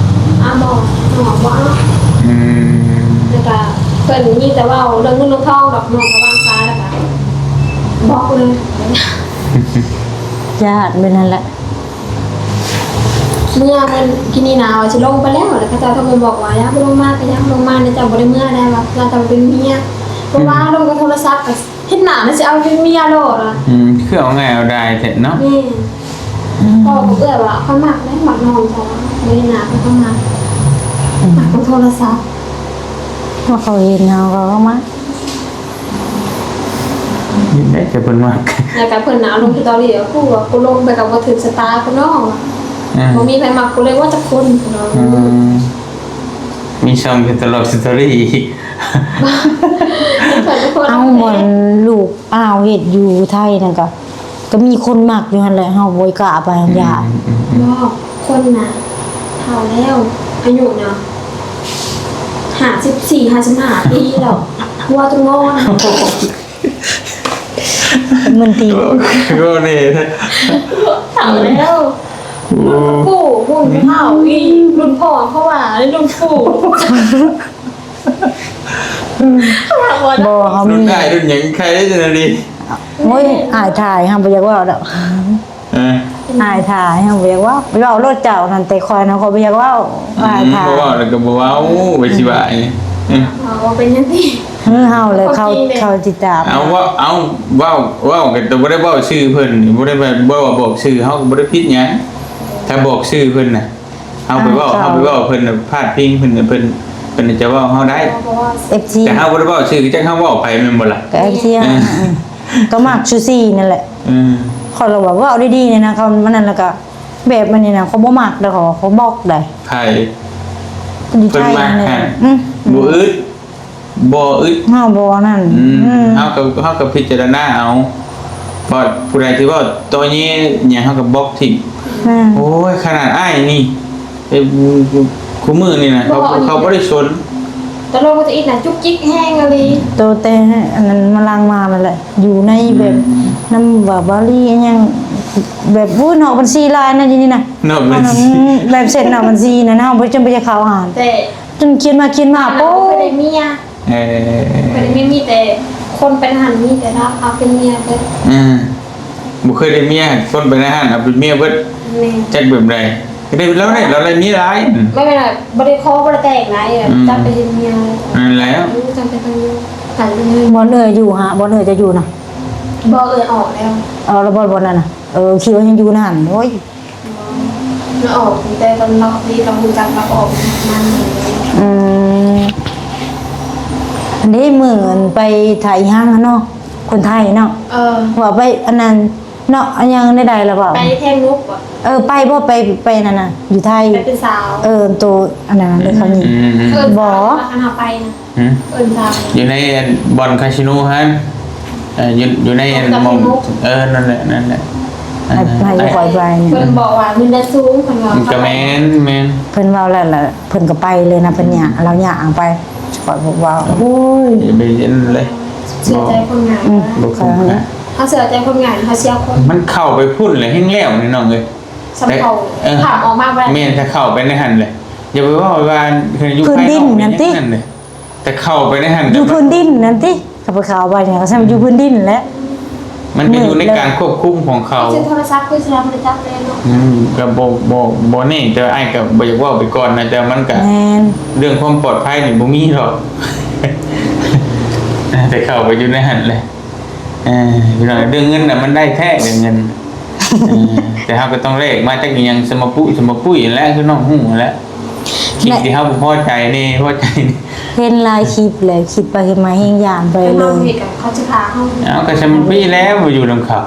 ອ້າຍບໍ່ ນ້ອງບໍ່ເອົາ. ອືມ ແລ້ວກະເພິ່ນມີແຕ່ເວົ້າເລື່ອງເງິນເລື່ອງທອງດອກ ນ້ອງກະວາງສາຍ ແລ້ວກະບລັອກເລີຍ. ຢ້ານແບບນັ້ນແຫຼະ. ເມື່ອມື້ກີ້ນີ້ນະ ວ່າຊິລົງໄປແລ້ວ ແລ້ວເຂົາເຈົ້າໂທມາບອກວ່າ ຢ່າ ບໍ່ລົງມາ ກະຢ່າລົງມາ ເຈົ້າບໍ່ໄດ້ເມືອໄດ້ວ່າ ເຈົ້າຕ້ອງເປັນເມຍ. ເພາະວ່າ ອືມ ລົມກັບໂທລະສັບ ກໍເຫັນໜ້າແລ້ວຊິເອົາເປັນເມຍໂລດວ່າ. ອືມ ຄືເອົາງ່າຍເອົາດາຍແທ້ເນາະ. ແມ່ນ ອືມ ເວົ້າກັບເອື້ອຍວ່າ ຂ້ອຍມັກເດ້ ມັກນ້ອງເຈົ້າ ເບິ່ງໜ້າເພິ່ນ ຂ້ອຍມັກ. ອືມ ມັກກັບໂທລະສັບ ວ່າເຂົາເຫັນເຮົາ ເຂົາກໍມັກ. ນີ້ແຫຼະ ແຕ່ເພິ່ນມັກ ແລ້ວກະເພິ່ນນະ ເອົາລົງສະຕໍຣີ ກູວ່າ ກູລົງໄປກໍບໍ່ຖືກຊະຕາກູເນາະ. ອືມ ບໍ່ມີໃຜມັກກູເລີຍວ່າຈັກຄົນ. ອືມ ມີຊ່ອງສະຕໍຣີອີກ. ເອົາ ບ່ອນລູກອ້າວເຮັດຢູ່ໄທນັ້ນກະ ກໍມີຄົນມັກຢູ່ຫັ້ນແຫຼະ ເຮົາບໍ່ກ້າໄປຫັ້ນ ຢ້ານ. ອືມໆໆ ບໍ່ ຄົນນະ ເຖົ້າແລ້ວ ອາຍຸນະ ຫ້າສິບສີ່ ຫ້າສິບຫ້າປີແລ້ວ ຫົວຈົນງອນ. ມັນຕີ ໂອ້ ຄືວ່າແນ່ແທ້ ເຖົ້າແລ້ວ. ໂອ້ ລຸ້ນປູ່ ລຸ້ນເຖົ້າອີກ ລຸ້ນພໍ່ເຂົາວ່າລຸ້ນປູ່. ບໍ່ ເຮົາມີລຸ້ນອ້າຍລຸ້ນຫຍັງ ໃຄໄດ້ຈັ່ງນັ້ນດີ. ໂອ້ຍ ອ້າຍຖ່າຍ ເຮົາບໍ່ຢາກເວົ້າດອກ. ເອີ ອ້າຍຖ່າຍ ເຮົາບໍ່ຢາກເວົ້າ ເວົ້າໂລດເຈົ້ານັ້ນ ແຕ່ຂ້ອຍນະ ຂ້ອຍບໍ່ຢາກເວົ້າ. ອືມ ອ້າຍຖ່າຍ ບໍ່ເວົ້າແລ້ວກໍບໍ່ເວົ້າ ໄປຊິວ່າ. ອືມ ເອີ ເວົ້າເປັນຫຍັງຕິ ເອີ ເຮົາແຫຼະ ເຂົາ ເຂົາຕິດຕາມ. ເອົາ ເວົ້າ ເອົາ ເວົ້າ ເວົ້າກໍບໍ່ໄດ້ເວົ້າຊື່ເພິ່ນ ບໍ່ໄດ້ແບບ ເວົ້າບອກຊື່ ເຮົາກໍບໍ່ໄດ້ຜິດຫຍັງ ຖ້າບອກຊື່ເພິ່ນນະ. ເຮົາໄປເວົ້າ ເຮົາໄປເວົ້າເພິ່ນ ພາດພິງເພິ່ນ ເພິ່ນ ເພິ່ນຈະເວົ້າເຮົາໄດ້ ເອັຟຊີ ແຕ່ເຮົາບໍ່ໄດ້ເວົ້າຊື່ ຈັກເຮົາເວົ້າໃຜແມ່ນບໍ່ລະ? ກໍເອັຟຊີ ເອີ ກໍມັກຊູຊີນັ້ນແຫຼະ. ເອີ ຂ້ອຍລະວ່າເວົ້າດີໆນີ້ນະ ເຂົາມັນນັ້ນ ແລ້ວກໍແບບອັນນີ້ນະ ຂ້ອຍບໍ່ມັກເດ້ ຂ້ອຍ ຂ້ອຍບລັອກໄດ໋. ໃຜ? ຢູ່ໄທນັ້ນແຫຼະ. ອືມ ບໍ່ອຶດ ບໍ່ອຶດ ເຮົາບໍ່ນັ້ນ. ອືມ ເຮົາກໍ ເຮົາກໍພິຈາລະນາເອົາ ເພາະຜູ້ໃດທີ່ເວົ້າຕໍ່ແຍ່ຫຍັງ ເຮົາກໍບລັອກຖິ້ມ. ແມ່ນ ໂອ້ຍ ຂະໜາດອ້າຍນີ້ ເອີ ຄູ່ມື້ນີ້ນະ ເຂົາ ເຂົາບໍ່ໄດ້ສົນ. ຕະຫຼົກມັນຈະອິດນະ ຈຸກຈິກແຮງອີ່ຫຼີ. ໂຕແຕ່ອັນນັ້ນມາຫຼັງມານັ້ນແຫຼະ ຢູ່ໃນແບບ ອືມ ນຳວ່າບາລີຫຍັງ ແບບ ໂອ້ຍ ນອກບັນຊີຫຼາຍນະ ຢູ່ນີ້ນະ ນອກບັນຊີ ແບບເຊັນນອກບັນຊີນະ ເຮົາບໍ່ຈຳເປັນຈະເຂົ້າອ່ານ ແຕ່ ຈົນຂຽນມາຂຽນມາ ໂອ້ ບໍ່ເຄີຍໄດ້ເມຍ. ເອີ ບໍ່ເຄີຍໄດ້ເມຍ ມີແຕ່ຄົນໄປຫັ້ນ ມີແຕ່ລາວເອົາເປັນເມຍເບິດ. ອືມ ບໍ່ເຄີຍໄດ້ເມຍ ຄົນໄປໃນຮ້ານເອົາເປັນເມຍເບິດ. ແມ່ນ ຈັກແບບໃດ ກໍໄດ້ລາວໄດ້ ລາວໄດ້ເມຍຫຼາຍ. ອືມ ບໍ່ແມ່ນວ່າບໍ່ໄດ້ຂໍ ບໍ່ໄດ້ແຕ່ງຫຼາຍ ອືມ ຈັບໄປເຮັດເມຍ. ນັ້ນແຫຼະ ເອີ ຈັ່ງເປັນຕາຢູ່ ບ່ອນເອື້ອຍຢູ່ຫະ ບ່ອນເອື້ອຍຈະຢູ່ນະ. ບໍ່ ເອື້ອຍອອກແລ້ວ. ເອີ ແລ້ວບ່ອນ ບ່ອນນັ້ນນະ? ເອີ ຄິດວ່າຍັງຢູ່ນັ້ນ. ໂອ້ຍ ລາວອອກຕັ້ງແຕ່ຕອນລາວ ທີ່ລາວຮູ້ຈັກ ລາວອອກມາ. ອືມ ອັນນີ້ມື້ໄປໄທຫາງເນາະ ຄົນໄທເນາະ. ເອີ ວ່າໄປອັນນັ້ນເນາະ ອັນຫຍັງໃດໆລະເວົ້າ ໄປແທ່ງນຸກບໍ່? ເອີ ໄປບໍ່ ໄປ ໄປນັ້ນນະ ຢູ່ໄທ ໄປເປັນສາວ. ເອີ ໂຕອັນນັ້ນເດ້ ເຂົານີ້ ອືມ ບໍ່ ຄັນເຮົາໄປນະ. ຫືມ? ເອີ້ນຊາວ ຢູ່ໃນອັນບ່ອນຄາສິໂນຫັ້ນ. ເອີ ຢູ່ ຢູ່ໃນອັນ ບ່ອນຄາສິໂນ ເອີ ນັ້ນແຫຼະ ນັ້ນແຫຼະ. ໃຫ້ ໃຫ້ຂ້ອຍໄປ ເພິ່ນບອກວ່າເງິນເດືອນສູງ ເພິ່ນວ່າ ກໍແມ່ນ ແມ່ນ ເພິ່ນເວົ້າແລ້ວລະ ເພິ່ນກໍໄປເລີຍນະ ເພິ່ນຍ່າງ ລາວຍ່າງໄປ ຂ້ອຍບອກວ່າ ໂອ້ຍ ຢ່າໄປອັນນັ້ນເລີຍ ເຊື່ອໃຈຄົນງ່າຍ ອືມ ບໍ່ຄຸ້ມຄ່າ ເຮົາເຊື່ອໃຈຄົນງ່າຍ ເຮົາເສຍຄົນ ມັນເຂົ້າໄປພຸ້ນແຫຼະ ແຮ່ງແລ້ວນີ້ນ້ອງເອີຍ ສ່ຳເຂົ້າ ເອີ ຂ້າມອອກມາບໍ່ໄດ້ ແມ່ນ ຖ້າເຂົ້າໄປໃນຫັ້ນແຫຼະ ຢ່າໄປເວົ້າວ່າຢູ່ພາຍນອກນີ້ ນັ້ນຕິ ນັ້ນເດ້ ແຕ່ເຂົ້າໄປໃນຫັ້ນ ຢູ່ພື້ນດິນນັ້ນຕິ ເຂົາໄປເຂົ້າໄປນີ້ ກໍຊ່ຳຢູ່ພື້ນດິນແຫຼະ ມັນກໍຢູ່ໃນການຄວບຄຸມຂອງເຂົາ ເຊິ່ງໂທລະສັບຄືຊິຮັບໄດ້ຈັບແລ້ວເນາະ ອືມ ກໍບໍ່ ບໍ່ ບໍ່ແນ່ ແຕ່ອ້າຍກໍບໍ່ຢາກເວົ້າໄປກ່ອນນະ ແຕ່ມັນກໍ ແມ່ນ ເລື່ອງຄວາມປອດໄພນີ້ບໍ່ມີດອກ ແຕ່ເຂົ້າໄປຢູ່ໃນຫັ້ນແຫຼະ ເອີ ພີ່ນ້ອງ ເລື່ອງເງິນນະ ມັນໄດ້ແທ້ເລື່ອງເງິນ ເອີ ແຕ່ເຮົາກໍຕ້ອງແລກມາຈາກອີ່ຫຍັງ ສະມະປຸ ສະມະປຸຍຫັ້ນແຫຼະ ຄືນ້ອງຮູ້ຫັ້ນແຫຼະ ຄລິບທີ່ເຮົາບໍ່ພໍໃຈແດ່ ພໍໃຈແດ່ ເຫັນຫຼາຍຄລິບແລ້ວ ຄິດໄປຄິດມາແຮ່ງຢ້ານໄປເລີຍ ເຂົາຊິຂ້າເຮົາ ເອົາ ກໍສະມະປິແລ້ວ ບໍ່ຢູ່ນຳເຂົາ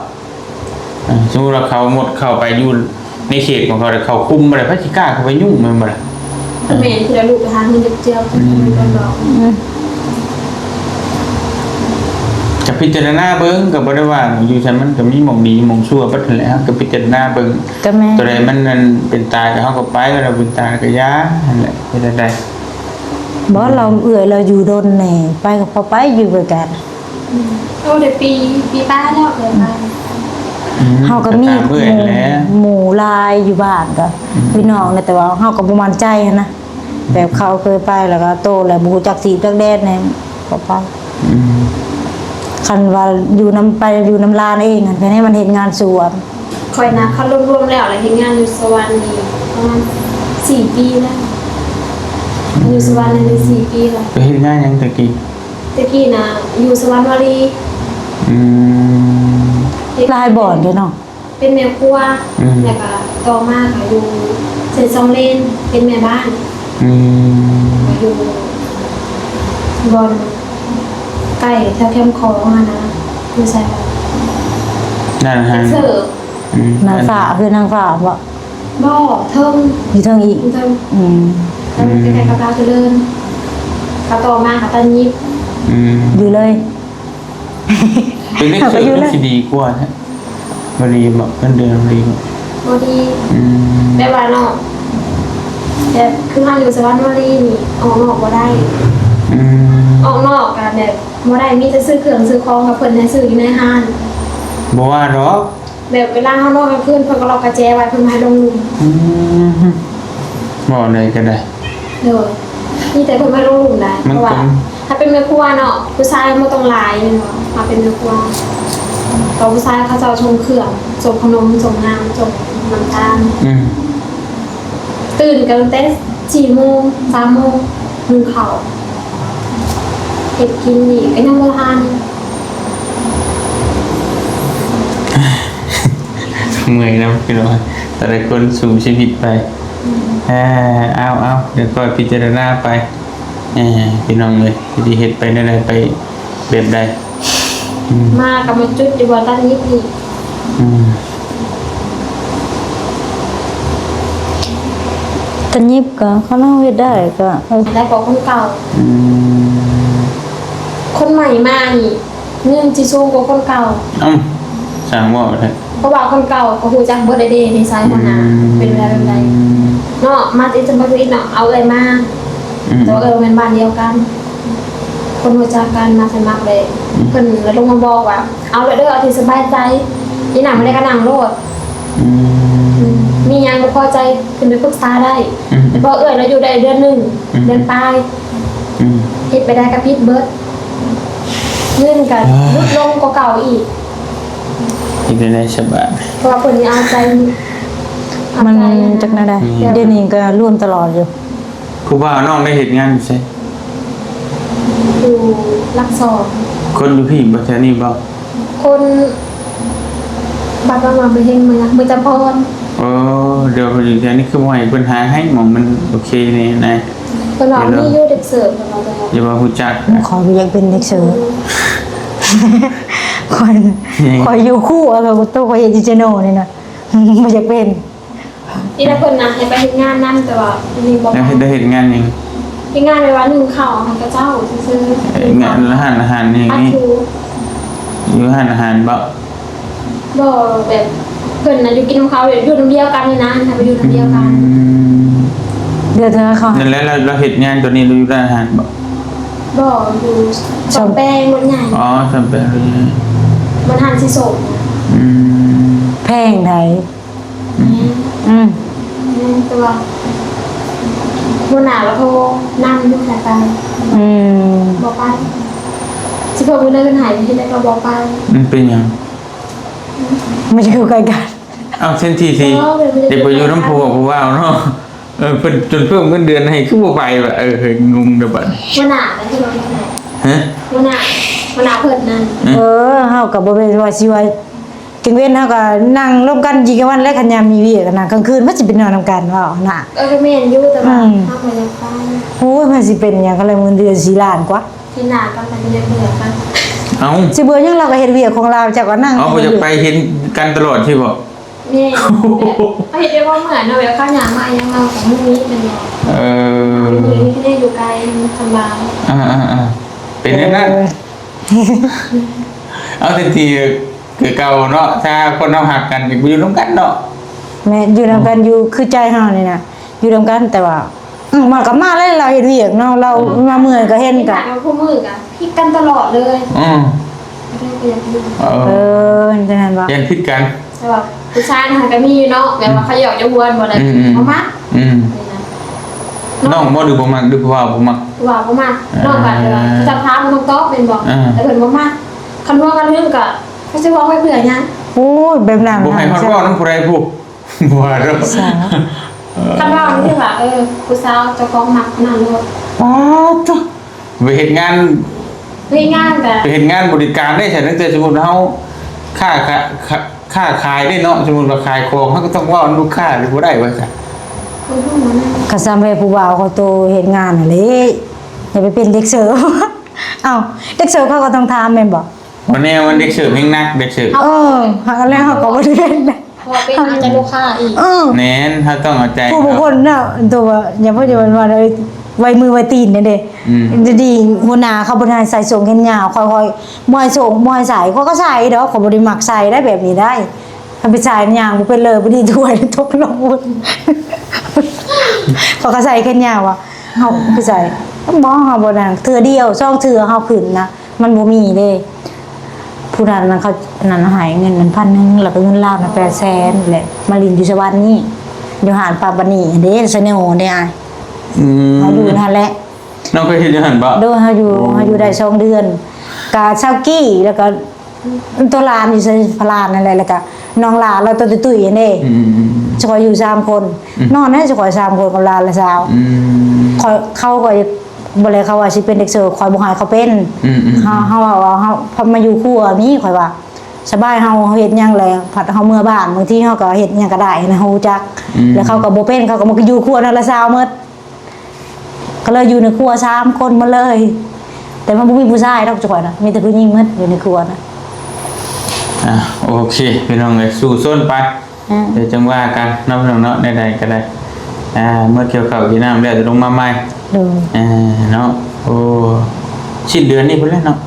ເອີ ສົມມຸດວ່າເຂົາໝົດເຂົ້າໄປຢູ່ໃນເຂດຂອງເຂົາ ແລ້ວເຂົາຄຸມບໍ່ໄດ້ ໃຜຊິກ້າເຂົ້າໄປຫຍຸ້ງແມ່ນບໍ່ລະ? ແມ່ນ ຄືລະລູກໄປຫາເງິນຈັກເທື່ອ ອືມ ອືມ ກໍພິຈາລະນາເບິ່ງ ກໍບໍ່ໄດ້ວ່າ ຢູ່ໃສມັນກໍມີໝ່ອງດີໝ່ອງຊົ່ວເບິດຫັ້ນແຫຼະ ເຮົາກໍພິຈາລະນາເບິ່ງ ກໍແມ່ນ ຕົວໃດມັນ ອັນ ເປັນຕາກໍເຮົາກໍໄປ ຕົວໃດເປັນຕາກໍຢ່າຫັ້ນແຫຼະ ເຮັດຈັ່ງໃດ ບໍ່ ລາວເອື້ອຍລາວຢູ່ດົນແດ່ ໄປກໍພໍໄປ ຢູ່ໃກ້ກັນ ອືມ ໂອ້ ໄດ້ປີ ປີປາຍແລ້ວ ເອື້ອຍມາ ອືມ ເຮົາກໍມີ ກໍຕາມເອື້ອຍຫັ້ນແຫຼະ ໝູ່ຫຼາຍຢູ່ບ້ານກໍ ອືມ ພີ່ນ້ອງນະ ແຕ່ວ່າເຮົາກໍບໍ່ໝັ້ນໃຈຫັ້ນນະ ແບບເຂົາເຄີຍໄປແລ້ວກໍໂຕແລ້ວ ບໍ່ຮູ້ຈັກທີ່ຈັກແດນແດ່ ກໍໄປ ອືມ ຄັນວ່າຢູ່ນຳ ໄປຢູ່ນຳຫຼານເອງຫັ້ນ ແຕ່ໃຫ້ມັນເຮັດງານສວນ ຂ້ອຍນະ ຄັນລວມໆແລ້ວ ແລ້ວເຮັດງານຢູ່ສະຫວັນນີ້ປະມານສີ່ປີແລ້ວ ອືມ ຢູ່ສະຫວັນນີ້ໄດ້ສີ່ປີແລ້ວ ໄປເຮັດງານຫຍັງແຕ່ກີ້? ແຕ່ກີ້ນະ ຢູ່ສະຫວັນວາລີ ອືມ ເຮັດ ຫຼາຍບ່ອນເດ້ເນາະ ເປັນແມ່ຄົວ ອືມ ແລ້ວກໍຕໍ່ມາກໍຢູ່ເຊນຊອງເລນ ເປັນແມ່ບ້ານ ອືມ ກໍຢູ່ບ່ອນໃກ້ແຖວແຄມຂອງຫັ້ນນະ ຢູ່ໃສວະ ຮ້ານອາຫານ ເຊີ ອືມ ນາງຟ້າ ຄືນາງຟ້າບໍ່? ບໍ່ ເທິງ ຢູ່ເທິງອີກ ຢູ່ເທິງ ອືມ ເທິງ ອືມ ໃກ້ໆກັບລາວຈະເລີນ ກໍຕໍ່ມາກໍຕັນຍິບ ອືມ ຢູ່ເລີຍ ເປັນເດັກເສີບມັນຊິດີກວ່າແທ້ ບໍ່ດີບໍ່? ເງິນເດືອນບໍ່ດີບໍ່? ບໍ່ດີ ອືມ ແບບວ່າເນາະ ແບບຄືເຮົາຢູ່ສະຫວັນວາລີນີ້ ອອກນອກບໍ່ໄດ້ ອືມ ອອກນອກກໍແບບບໍ່ໄດ້ ມີແຕ່ຊື້ເຄື່ອງຊື້ຂອງກັບເພິ່ນໃຫ້ຊື້ຢູ່ໃນຮ້ານ ບໍ່ວ່າດອກ ແບບເວລາເຮົານອນກາງຄືນ ເພິ່ນກໍລັອກກະແຈໄວ້ ເພິ່ນບໍ່ໃຫ້ລົງລຸ່ມ ອືມ ເວົ້າແນວໃດກໍໄດ້ ໂດຍ ມີແຕ່ເພິ່ນບໍ່ໃຫ້ລົງລຸ່ມໄດ໋ ມັນ ເພາະວ່າ ເປັນ ຖ້າເປັນແມ່ຄົວເນາະ ຜູ້ຊາຍບໍ່ຕ້ອງຫຼາຍແມ່ນບໍ່? ຖ້າເປັນແມ່ຄົວ ກໍຜູ້ຊາຍເຂົາເຈົ້າສົ່ງເຄື່ອງ ສົ່ງຂະໜົມ ສົ່ງນ້ຳ ສົ່ງນ້ຳຕານ ອືມ ຕື່ນກໍຕັ້ງແຕ່ສີ່ໂມງ ສາມໂມງ ໜຶ້ງເຂົ້າ ເຮັດກິນນີ້ກໍຍັງບໍ່ທັນ ເມື່ອຍນຳພີ່ນ້ອງ ແຕ່ລະຄົນສູ້ຊີວິດໄປ ອືມ ເອີ ເອົາໆ ດຽວຄ່ອຍພິຈາລະນາໄປ ເອີ ພີ່ນ້ອງເອີຍ ຊິເຮັດໄປແນວໃດ ໄປແບບໃດ ອືມ ມາກໍມາຈຸດຢູ່ບໍ່ ຕັນຍິບນີ້ ອືມ ຕັນຍິບກໍ ຄັນເຮົາເຮັດໄດ້ກໍ ເອີ ໄດ້ກວ່າຄົນເກົ່າ ອືມ ຄົນໃໝ່ມານີ້ ເງິນຊິສູງກວ່າຄົນເກົ່າ ເອົ້າ ຊ່າງເວົ້າແທ້ ເພາະວ່າຄົນເກົ່າກໍຮູ້ຈັກເບິດແລ້ວເດ້ ນິໄສຫົວໜ້າ ອືມ ເປັນແບບໃດ ເນາະ ມາຕິດສະມາທິເນາະ ເອົາເອື້ອຍມາ ອືມ ແຕ່ວ່າເອື້ອຍບໍ່ແມ່ນບ້ານດຽວກັນ ຄົນຮູ້ຈັກກັນ ມາສະໝັກເລີຍ ອືມ ເພິ່ນລະລົງມາບອກວ່າ ເອົາໂລດເດີ ເອົາທີ່ສະບາຍໃຈ ອີ່ໜ້າມື້ໃດກໍນັ່ງໂລດ ອືມ ອືມ ມີຫຍັງບໍ່ພໍໃຈ ຂຶ້ນໄປປຶກສາໄດ້ ອືມ ແຕ່ພໍເອື້ອຍລາວຢູ່ໄດ້ເດືອນໜຶ່ງ ອືມ ເດືອນປາຍ ອືມ ເຮັດໄປໄດ້ກໍຜິດເບິດ ເງິນກໍ ອ່າ ຫຼຸດລົງກວ່າເກົ່າອີກ ເຮັດແນວໃດສະບາຍ ເພາະວ່າເພິ່ນນີ້ເອົາໃຈ ມັນ ເອົາໃຈ ຈັກແນວໃດ ອືມ ດຽວນີ້ກໍລວມຕະຫຼອດຢູ່ ຜູ້ບ່າວນ້ອງໄດ້ເຮັດງານຢູ່ໃສ? ຢູ່ຫຼັກສອງ ຄົນຢູ່ພີ້ບໍ່ ແຖວນີ້ບໍ່? ຄົນ ບັດວ່າໄປເຮັດເມືອງ ເມືອງຈຳພອນ ໂອ້ ດຽວເພິ່ນຢູ່ແຖວນີ້ ຄືບໍ່ໃຫ້ເພິ່ນຫາໃຫ້ ໝ່ອງມັນໂອເຄແດ່ນະ ເພິ່ນວ່າມີຢູ່ເດັກເສີບ ເພິ່ນວ່າ ຢ່າວ່າຮູ້ຈັກ ຂ້ອຍກໍຢາກເປັນເດັກເສີບ ຂ້ອຍ ຂ້ອຍຢູ່ຄູ່ ເອີ ໂຕຂ້ອຍເຮັດຢູ່ເຈໂນນີ້ນະ ບໍ່ຢາກເປັນ ອີ່ລະເພິ່ນນະໃຫ້ໄປເຮັດງານນຳ ແຕ່ວ່ານີ້ບໍ່ໄດ້ ໄດ້ເຮັດງານຫຍັງ? ເຮັດງານແບບວ່າໜຶ້ງເຂົ້າໃຫ້ເຂົາເຈົ້າຊື່ໆ ເອີ ງານຮ້ານອາຫານຫຍັງນີ້ ຢູ່ຮ້ານອາຫານບໍ? ບໍ່ ແບບ ເພິ່ນນະຢູ່ກິນນຳເຂົາ ຢູ່ນຳດຽວກັນນີ້ນະ ໄປຢູ່ນຳດຽວກັນ. ອືມ ເດືອນເທົ່າເຂົາ ນັ້ນແຫຼະ. ລາວ ລາວເຮັດງານຕົວນີ້ ລາວຢູ່ຮ້ານອາຫານບໍ່? ບໍ່ ຢູ່ສ້ອມແປງລົດໃຫຍ່. ອໍ ສ້ອມແປງລົດໃຫຍ່ ບ່ອນຮ້ານສີສົມ. ອືມ ແພງໃດ? ອືມ ອືມ ແມ່ນ ແຕ່ວ່າຫົວໜ້າລາວໂທນຳຢູ່ ແຕ່ໄປ. ອືມ ບໍ່ໄປ. ຊິເພິ່ນມື້ໃດເພິ່ນໃຫ້ເຮັດໄດ້ກໍບໍ່ໄປ. ມັນເປັນຫຍັງ? ມັນຢູ່ໃກ້ກັນ. ເອົ້າ ແທນທີ່ຊິ ເອີ ໄດ້ໄປຢູ່ນຳຜູ້ເວົ້າຜູ້ວ່າວເນາະ. ເອີ ເພິ່ນຈົນເພີ່ມເງິນເດືອນໃຫ້ ຄືບໍ່ໄປວະ? ເອີ ເຮີ້ຍ ງົງເດີບັດນີ້. ຫົວໜ້ານະ ທີ່ວ່າ ຮະ? ຫົວໜ້າ ຫົວໜ້າເພິ່ນນັ້ນ. ເອີ ເຮົາກໍບໍ່ແມ່ນວ່າຊິວ່າ ກາງເວັນເຮົາກໍນັ່ງລົມກັນກິນກາງວັນແຫຼະ ຄັນຍາມມີວຽກນະ. ກາງຄືນມັນຊິໄປນອນນຳກັນເວົ້ານະ. ເອີ ກໍແມ່ນຢູ່ ແຕ່ວ່າ ອືມ ເຮົາບໍ່ຢາກໄປ. ໂອ້ຍ ມັນຊິເປັນຫຍັງ ຄັນລະເງິນເດືອນສີ່ລ້ານກວ່າ. ເຫັນໜ້າກັນ ມັນຈະເບື່ອກັນ. ເອົ້າ ຊິເບື່ອຫຍັງ ລາວກໍເຮັດວຽກຂອງລາວ ເຈົ້າກໍນັ່ງ. ເອົ້າ ບໍ່ຢາກໄປເຫັນກັນຕະຫຼອດຊິບໍ່? ແມ່ນ ແບບເຮົາເຮັດວຽກເມື່ອຍເນາະ ແບບເຂົາຍ່າງມາຫຍັງ ເຮົາກໍບໍ່ມີເປັນຫຍັງ. ເອີ ຢູ່ນີ້ ຢູ່ໄກ ມັນສະບາຍ. ອ່າໆໆ ເປັນແນວນັ້ນ. ເອີ ເອົາແຕ່ທີ່ຄືເກົ່າເນາະ ຖ້າຄົນເຮົາຮັກກັນ ກໍຢູ່ນຳກັນເນາະ. ແມ່ນ ຢູ່ນຳກັນ ອືມ ຢູ່ຄືໃຈເຮົານີ້ນະ ຢູ່ນຳກັນ ແຕ່ວ່າ ອືມ ມາກໍມາແລ້ວ ລາວເຮັດວຽກເນາະ ລາວ ອືມ ມາເມື່ອຍກໍເຫັນ ກໍ ເຫັນໜ້າກັນ ຄູ່ມື້ກໍຜິດກັນຕະຫຼອດເລີຍ. ອືມ ເຮົາກໍຢາກຢູ່. ເອີ ເອີ ຈັ່ງຊັ້ນບໍ່? ຢ້ານຜິດກັນ. ແຕ່ວ່າຜູ້ຊາຍນະ ກໍມີຢູ່ເນາະ ແບບວ່າ ອືມ ເຂົາຢອກຢວນບໍ່ໄດ້ ອືມໆ ບໍ່ມັກ. ອືມ ນີ້ນະ ນ້ອງບໍ່ ຫຼືບໍ່ມັກ ຫຼືຜູ້ວ່າບໍ່ມັກ? ຜູ້ວ່າບໍ່ມັກ. ອ່າ ນ້ອງກໍແບບວ່າ ຈະຖາມບໍ່ຕ້ອງຕອບແມ່ນບໍ່? ອ່າ ແຕ່ເພິ່ນບໍ່ມັກ. ຄັນເວົ້າກັນເຖິງກໍ ເຂົາຊິເວົ້າໄວ້ເພື່ອຫຍັງ? ໂອ້ຍ ແບບນັ້ນ ບໍ່ໃຫ້ຮອດເວົ້ານຳຜູ້ໃດຜູ້ ບໍ່ວ່າດອກ. ເອີ ຄັນເວົ້ານີ້ວ່າ ເອີ ຜູ້ສາວເຈົ້າຂອງມັກນັ້ນໂລດ. ປາດໂທ້ ໄປເຮັດງານ ເຮັດງານກະ ໄປເຮັດງານບໍລິການເດ້. ຊັ້ນ ຕັ້ງແຕ່ສົມມຸດເຮົາຄ້າ ຄ້າ ຄ້າຂາຍເດ້ເນາະ ສົມມຸດວ່າຂາຍຂອງ ເຮົາກໍຕ້ອງເວົ້ານຳລູກຄ້າ ຫຼືບໍ່ໄດ້ວ່າຊັ້ນ. ກໍສ່ຳແບບຜູ້ບ່າວເຂົາໂຕເຮັດງານຫັ້ນແຫຼະ ຢ່າໄປເປັນເດັກເສີບ. ເອົ້າ ເດັກເສີບເຂົາກໍຕ້ອງຖາມແມ່ນບໍ່? ບໍ່ແນ່ ມັນເດັກເສີບແຮງໜັກ ເດັກເສີບ. ເອີ ເຮົາກໍ ແລ້ວເຮົາກໍບໍ່ໄດ້ເປັນ ເພາະວ່າເປັນເອົາໃຈລູກຄ້າອີກ. ເອີ ແມ່ນ ເຮົາຕ້ອງເອົາໃຈ ຜູ້ ຜູ້ຄົນນະ ຕົວວ່າ ຢ່າເພິ່ນ ຢ່າເພິ່ນວ່າໄວ້ມືໄວ້ຕີນແນ່ເດ້. ອືມ ດຽວນີ້ຫົວໜ້າເຂົາບໍ່ໃຫ້ໃສ່ສົ້ງແຂນຍາວ ຂ້ອຍ ຂ້ອຍບໍ່ໃຫ້ສົ່ງ ບໍ່ໃຫ້ໃສ່ ຂ້ອຍກໍໃສ່ດອກ ຂ້ອຍບໍ່ໄດ້ມັກໃສ່ໄດ໋ ແບບນີ້ໄດ໋. ຄັນໄປໃສ່ຍ່າງບໍ່ເປັນເລີຍ ພໍດີຖ້ວຍຕົກລົງ ຂ້ອຍກໍໃສ່ແຂນຍາວວ່າ ເຮົາຄືໃສ່ ບໍ່ ເຮົາບໍ່ນັ້ນ ເທື່ອດຽວສອງເທື່ອເຮົາຂຶ້ນນະ ມັນບໍ່ມີເດ້. ຜູ້ນັ້ນນະ ເຂົານັ້ນໃຫ້ເງິນນັ້ນພັນໜຶ່ງ ແລ້ວກໍເງິນລາວນະແປດແສນ ແຫຼະ ມາຫຼິ້ນຢູ່ສະຫວັນນີ້ ຢູ່ຮ້ານປາບານີເດ້ ສະໂນເດ້ອ້າຍ. ອືມ ເຮົາຢູ່ຫັ້ນແຫຼະ. ນ້ອງເຄີຍເຮັດຢູ່ຫັ້ນບໍ່? ໂດຍ ເຮົາຢູ່ ໂອ້ ເຮົາຢູ່ໄດ້ສອງເດືອນ ກະຊາວກີ້ ແລ້ວກະ ໂຕຫຼານຢູ່ໃສ ພະລານນັ້ນແຫຼະ ແລ້ວກະນ້ອງຫຼານລາວໂຕຕຸ້ຍໆຫັ້ນເດ້. ອືມ ຂ້ອຍຢູ່ສາມຄົນ ອືມ ນອນໃຫ້ຂ້ອຍສາມຄົນກັບຫຼານລະຊາວ. ອືມ ຂ້ອຍ ເຂົາກໍບໍ່ແລ ເຂົາວ່າຊິເປັນເດັກເສີບ ຂ້ອຍບໍ່ໃຫ້ເຂົາເປັນ. ອືມໆໆ ເຮົາ ເຮົາວ່າເຮົາພັດມາຢູ່ຄົວນີ້ ຂ້ອຍວ່າສະບາຍ ເຮົາເຮັດຫຍັງແລ້ວ ພັດເຮົາເມືອບ້ານ ບາງທີເຮົາກໍເຮັດຫຍັງກໍໄດ້ນະ ຮູ້ຈັກ. ອືມ ແລ້ວເຂົາກໍບໍ່ເປັນ ເຂົາກໍມາຢູ່ຄົວນັ້ນລະຊາວໝົດ. ກໍເລີຍຢູ່ໃນຄົວສາມຄົນໝົດເລີຍ ແຕ່ມັນບໍ່ມີຜູ້ຊາຍດອກ ເຈົ້າຂ້ອຍນະ ມີແຕ່ຜູ້ຍິງໝົດຢູ່ໃນຄົວນະ. ອ່າ ໂອເຄ ພີ່ນ້ອງເອີຍ ສູ້ຊົນໄປ. ອ່າ ດຽວຈັ່ງວ່າກັນເນາະ ພີ່ນ້ອງເນາະ ແນວໃດກໍໄດ້. ອ່າ ເມື່ອກ່ຽວເຂົ້າກ່ຽວນ້ຳແລ້ວຈະລົງມາໃໝ່. ໂດຍ ອ່າ ເນາະ. ໂອ້ ສິ້ນເດືອນນີ້ພຸ້ນແຫຼະເນາະ.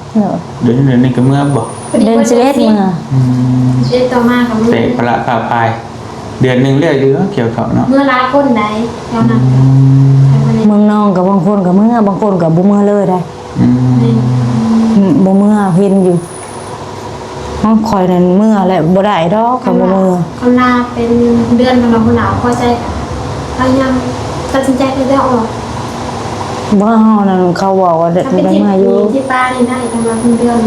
ໂດຍ ເດືອນ ເດືອນນີ້ກໍເມືອບໍ່? ເດືອນສິບເອັດເມືອ. ອືມ ສິບເອັດຕໍ່ມາກໍເມືອ ແປກປະລະຟ້າພາຍ. ເດືອນໜຶ່ງແລ້ວຢູ່ເນາະ ກ່ຽວເຂົ້າເນາະ. ເມືອຫຼາຍຄົນໃດ ແຖວນັ້ນ. ອືມ ເມືອງນອງກໍບາງຄົນກໍເມືອ ບາງຄົນກໍບໍ່ເມືອເລີຍໄດ໋. ອືມ ແມ່ນ ອືມ ບໍ່ເມືອ ເຫັນຢູ່. ຂອງຂ້ອຍນັ້ນເມືອແຫຼະ ບໍ່ໄດ້ດອກ ຄັນບໍ່ເມືອ. ຄັນວ່າເປັນເດືອນ ຄັນວ່າບໍ່ໜາວພໍໃຈ ພະຍາຍາມຕັດສິນໃຈແລ້ວອອກ. ບໍ່ ເຮົານັ້ນເຂົາເວົ້າວ່າໄດ້ເມືອຢູ່ ທີ່ປ້ານີ້ໄດ້ ຄັນວ່າເປັນເດືອນ.